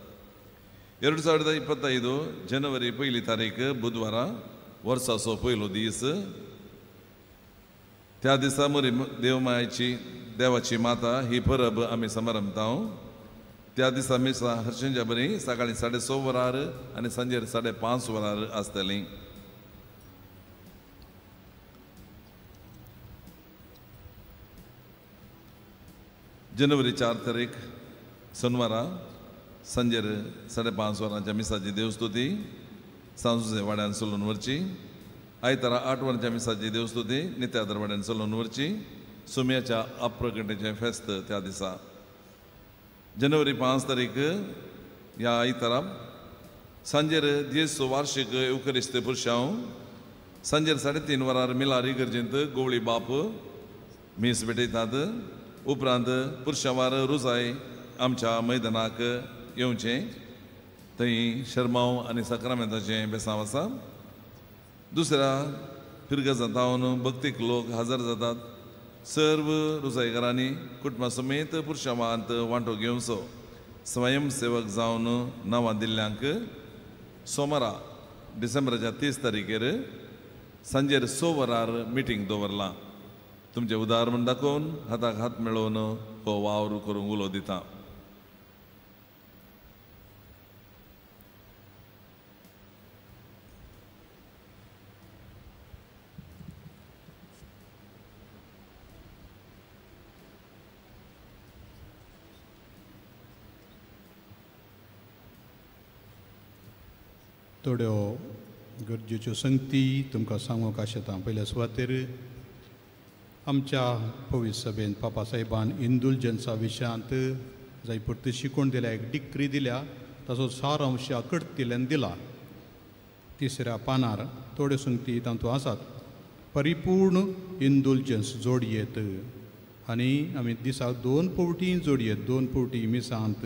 2025 जनवरी 1 तारीख बुधवारा वर्साचो पयलो दीस. त्या दिसा मोरी देवमायेची देवाची माता ही परब आमी समारंभता. त्या दिसा मिसा हर्शेंच्या बरी सकाळी 6:30 वरार आनी सांजेर 5:30 वरार आसतली. जनवरी 4 तारीख सोनवारा सांजेर 5:30 वरांच्या मिसाची देवस्तुती सांजुजे वाड्यान चलून व्हरची. आयतारा 8 वरांच्या मिसाची देवस्तुती नित्यादर वाड्यान चलून व्हरची. सुम्याच्या अप्रकटेचें फेस्त त्या दिसा. जनवरी 5 तारीख ह्या आयतारा सांजेर जेजू वार्षिक येवकरिस्त पुरशांव. सांजेर 3:30 वरार मिलारी इगर्जेंत गोवळी बाप मीस भेटयतात. उपरांत पुरशांवार रुजाय आमच्या मैदानाक येवचें. थंय शर्मांव आनी साक्रामेंताचें बेसांव आसा. दुसऱ्या फिरगजां जावन भक्तीक लोक हजर जातात. सर्व रुजायकारांनी कुटुंबा समेत पुरशांवांत वांटो घेवचो. स्वयंसेवक जावन नांवां दिल्ल्यांक सोमारा डिसेंबराच्या 30 तारखेर सांजेर 6 वरार मिटींग दवरलां. तुमचें उदाहरण म्हूण दाखोवन हाताक हात मेळोवन हो वावर करूंक उलो दिता. थोड्यो गरजेच्यो संगती तुमकां सांगूंक आशेता. पयल्या सुवातेर आमच्या पवित्र सभेन पापा साहेबान इंदुलजन्सा विशयांत जाय पुरती शिकवण दिल्या, एक डिक्री दिल्या, ताचो सारांश आकर्तिल्यान दिला. तिसऱ्या पानार थोड्यो संगती तातूंत आसात. परिपूर्ण इंदुलजन्स जोडयेत आनी आमी दिसाक 2 फावटी जोडयेत, 2 फावटी मिसांत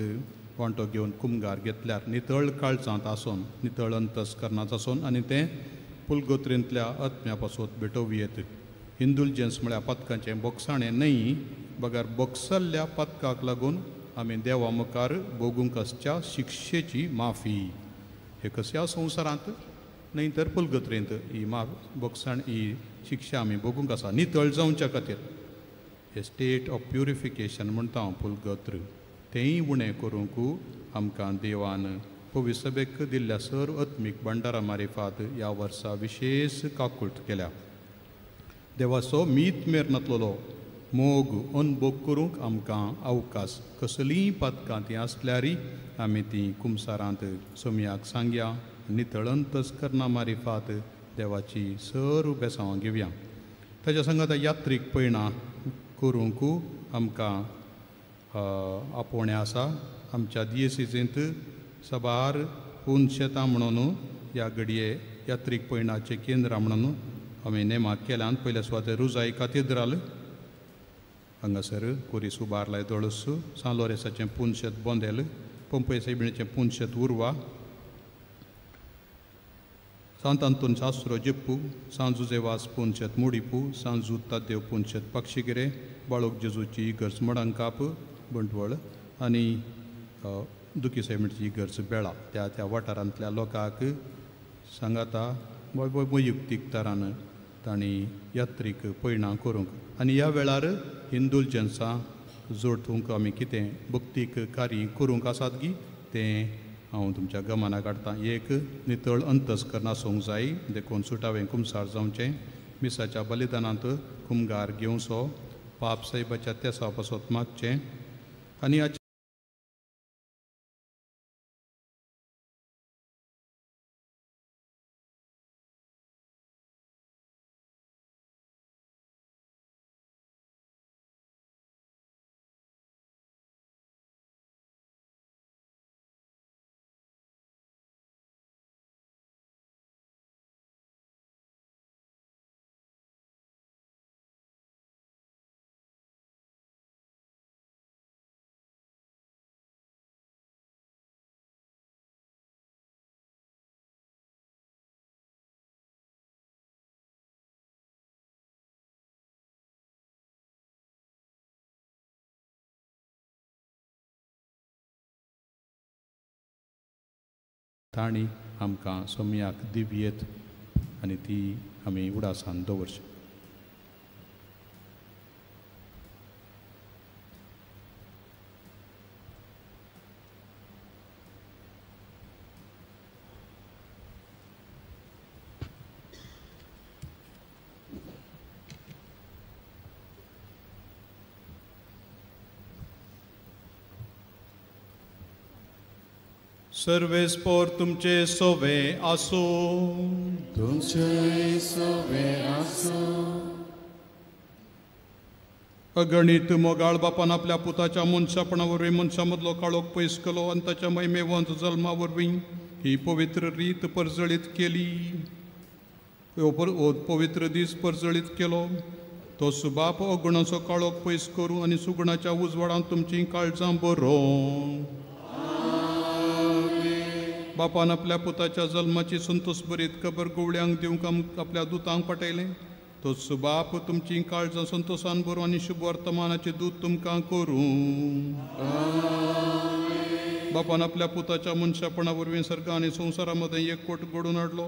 वांटो घेवन कुमगार घेतल्यार नितळ काळजांत आसून नितळ अंतस्करणांत आसून आनी तें पुलगोत्रेंतल्या आत्म्या पासत भेटोवयेत. इंदुलजन्स म्हळ्यार पातकांचें बोगसाणें न्हय, बगर बोगसल्ल्या पातकाक लागून आमी देवा मुखार भोगूंक आसच्या शिक्षेची माफी. हे कसल्या संवसारांत न्हय तर पुलगत्रेंत ही माफ बोगसाण ही शिक्षा आमी भोगूंक आसा नितळ जावच्या खातीर. हे स्टेट ऑफ प्युरिफिकेशन म्हणटा हांव पुलगत्र, तेंय उणें करूंक आमकां देवान पवित्र सभेक दिल्ल्या सर्व आत्मीक भंडारा मारिफात ह्या वर्सा विशेश काकूट केल्या. देवाचो मीत मेर नातलेलो मोग अनभोग करूंक आमकां अवकाश. कसलींय पातकां तीं आसल्यारय आमी तीं कुमसारांत सोमयाक सांगया. नितळ अंतस्करणा मारिफात देवाची सर्व बेसांवां घेवया. ताच्या सांगाता यात्रीक पयणां करूंक आमकां आपोवणें आसा. आमच्या दियेसींत साबार पुनशेतां म्हणून ह्या घडये यात्रीक पयणाचें केंद्रां म्हणून आमी नेमाक केल्यान. पयल्या सुवातेर रुजाई कातेद्राल हांगासर कोरीस उबारलाय दोळस, सान लोरेसाचें पुनशेत बोंदेल, पंपय सायबिणीचें पुनशेत उर्वा, सांत आंतोन शास्त्रो जेप्पू, सांत जुजेवास पुनशेत मुडिपू, सांत जुद ताद्देव पुनशेत पक्षिगिरे, बाळोक जेजूची इगर्ज मडंकाप बंटवळ आनी दुखी सायबिणीची इगर्ज बेळा. त्या त्या वाठारांतल्या लोकांक सांगाता वैयक्तीक तरान तांणी यात्रीक पयणां करूंक आनी ह्या वेळार इंदुलजन्सां जोडतूंक आमी कितें भक्तीक कार्य करूंक आसात गी तें हांव तुमच्या गमनाक हाडटा. एक नितळ अंतस्करण आसूंक जाय, देखून सुटावें कुमसार जावचें, मिसाच्या बलिदानांत कुमगार घेवचो, पाप साहेबाच्या तेसा पासत मागचें आनी तांणी आमकां सोमयाक दिवयेत आनी ती आमी उडासान दवरची. सर्वेस्पोर तुमचे सोवे आसो. तुमचे सोवे आसो. अगणीत मोगाळ बापान आपल्या पुताच्या मनशापणा वरवीं मनशा मदलो काळोख पयस केलो आनी ताच्या महिमेवंत जल्मा वरवीं ही पवित्र रीत परजळीत केली. हो पवित्र दीस परजळीत केलो. तो सुबाप अगुणाचो काळोख पयस करूं आनी सुगुणाच्या उजवाडांत तुमचीं काळजां बरोवं. बापान आपल्या पुताच्या जल्माची संतोष भरीत खबर गवळ्यांक दिवंक आपल्या दुतांक पाठयलें. तो सुबाप तुमचीं काळजां संतोशान बरोवं आनी शुभ वर्तमानाचे दूत तुमकां करूं. बापान आपल्या पुताच्या मनशापणा वरवीं सर्ग आनी संवसारा मदें एकवट घडोवन हाडलो.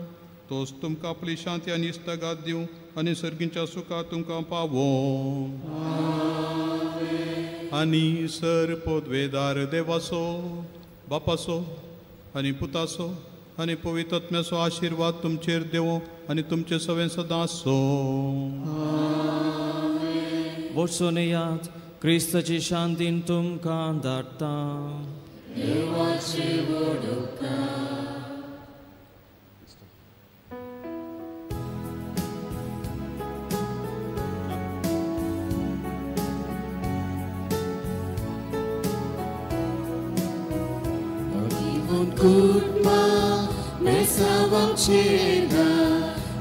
तोच तुमकां आपली शांती आनी इश्टागात दिवं आनी सर्गीच्या सुखा तुमकां पावों. आनी सर पदवेदार देवाचो, बापाचो आनी पुताचो आनी पवित्र आत्म्याचो आशिर्वाद तुमचेर देवो आनी तुमचे सवें सदां आसो. वचून येयात, क्रिस्ताची शांतीन तुमकां धाडटा. देवाची व्हडुका.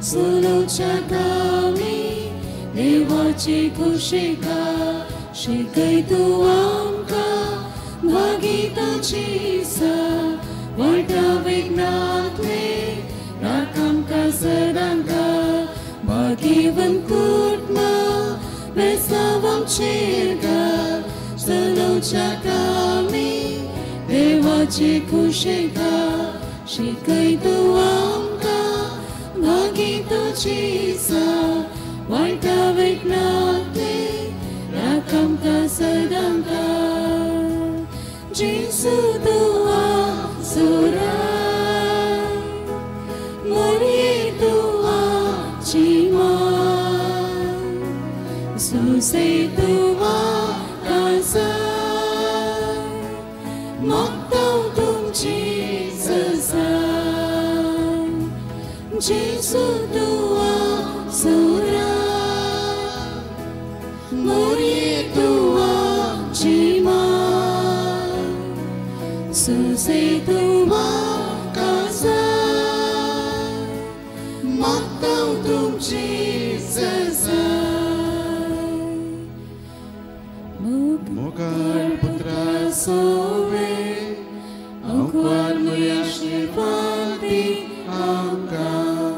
सुलोच्या देवाची खुशिका शिकय तूं आमकां भागिताची सा वायटा विघ्नांतले राख आमकां सदांका भाग्यवंत कुटुंबा बेसावांचेर गा चलोवच्या कामी देवाची खुशिका शिकय तूं आमकां भागिताची सा वायटा विघ्नांतले राख आमकां सदांका. जेजू तूं आसुराय मरये तूं आमची माय सुसे तूं आकाशाय मागता तुमची सजाय. जेजू तूं आसुराय मरये तूं आमची माय सुसे तूं आकाशाय मागता तुमची सजाय. मोगाळ पुत्रा सोवे अंकुर आशीर्वाद दी आमकां.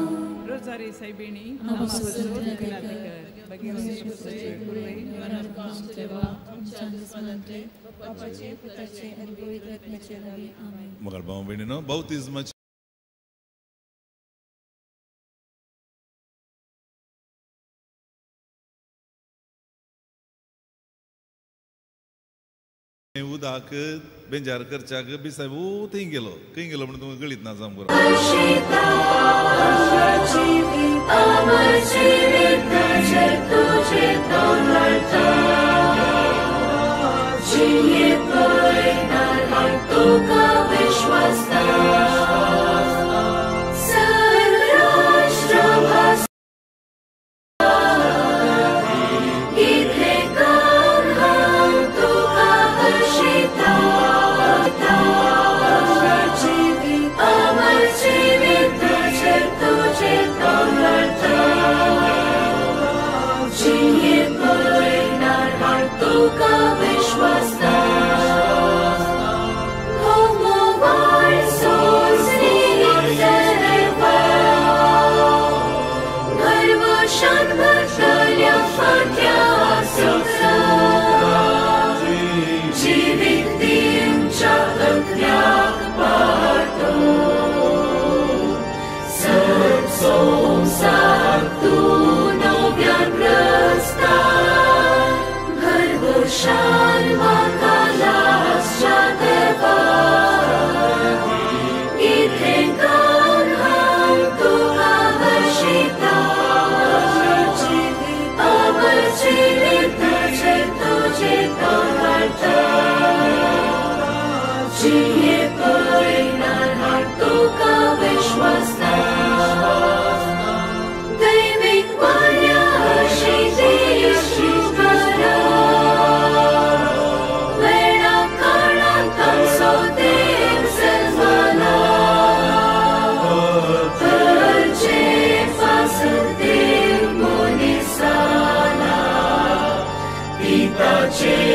रोजारी सायबिणी मोगाळ भाव भयणीनो, बाप्तिज्माची उदक बेंजार करच्याक बिसाय थंय गेलो. खंय गेलो म्हणून तुमकां कळीत ना सामको. She देवाचे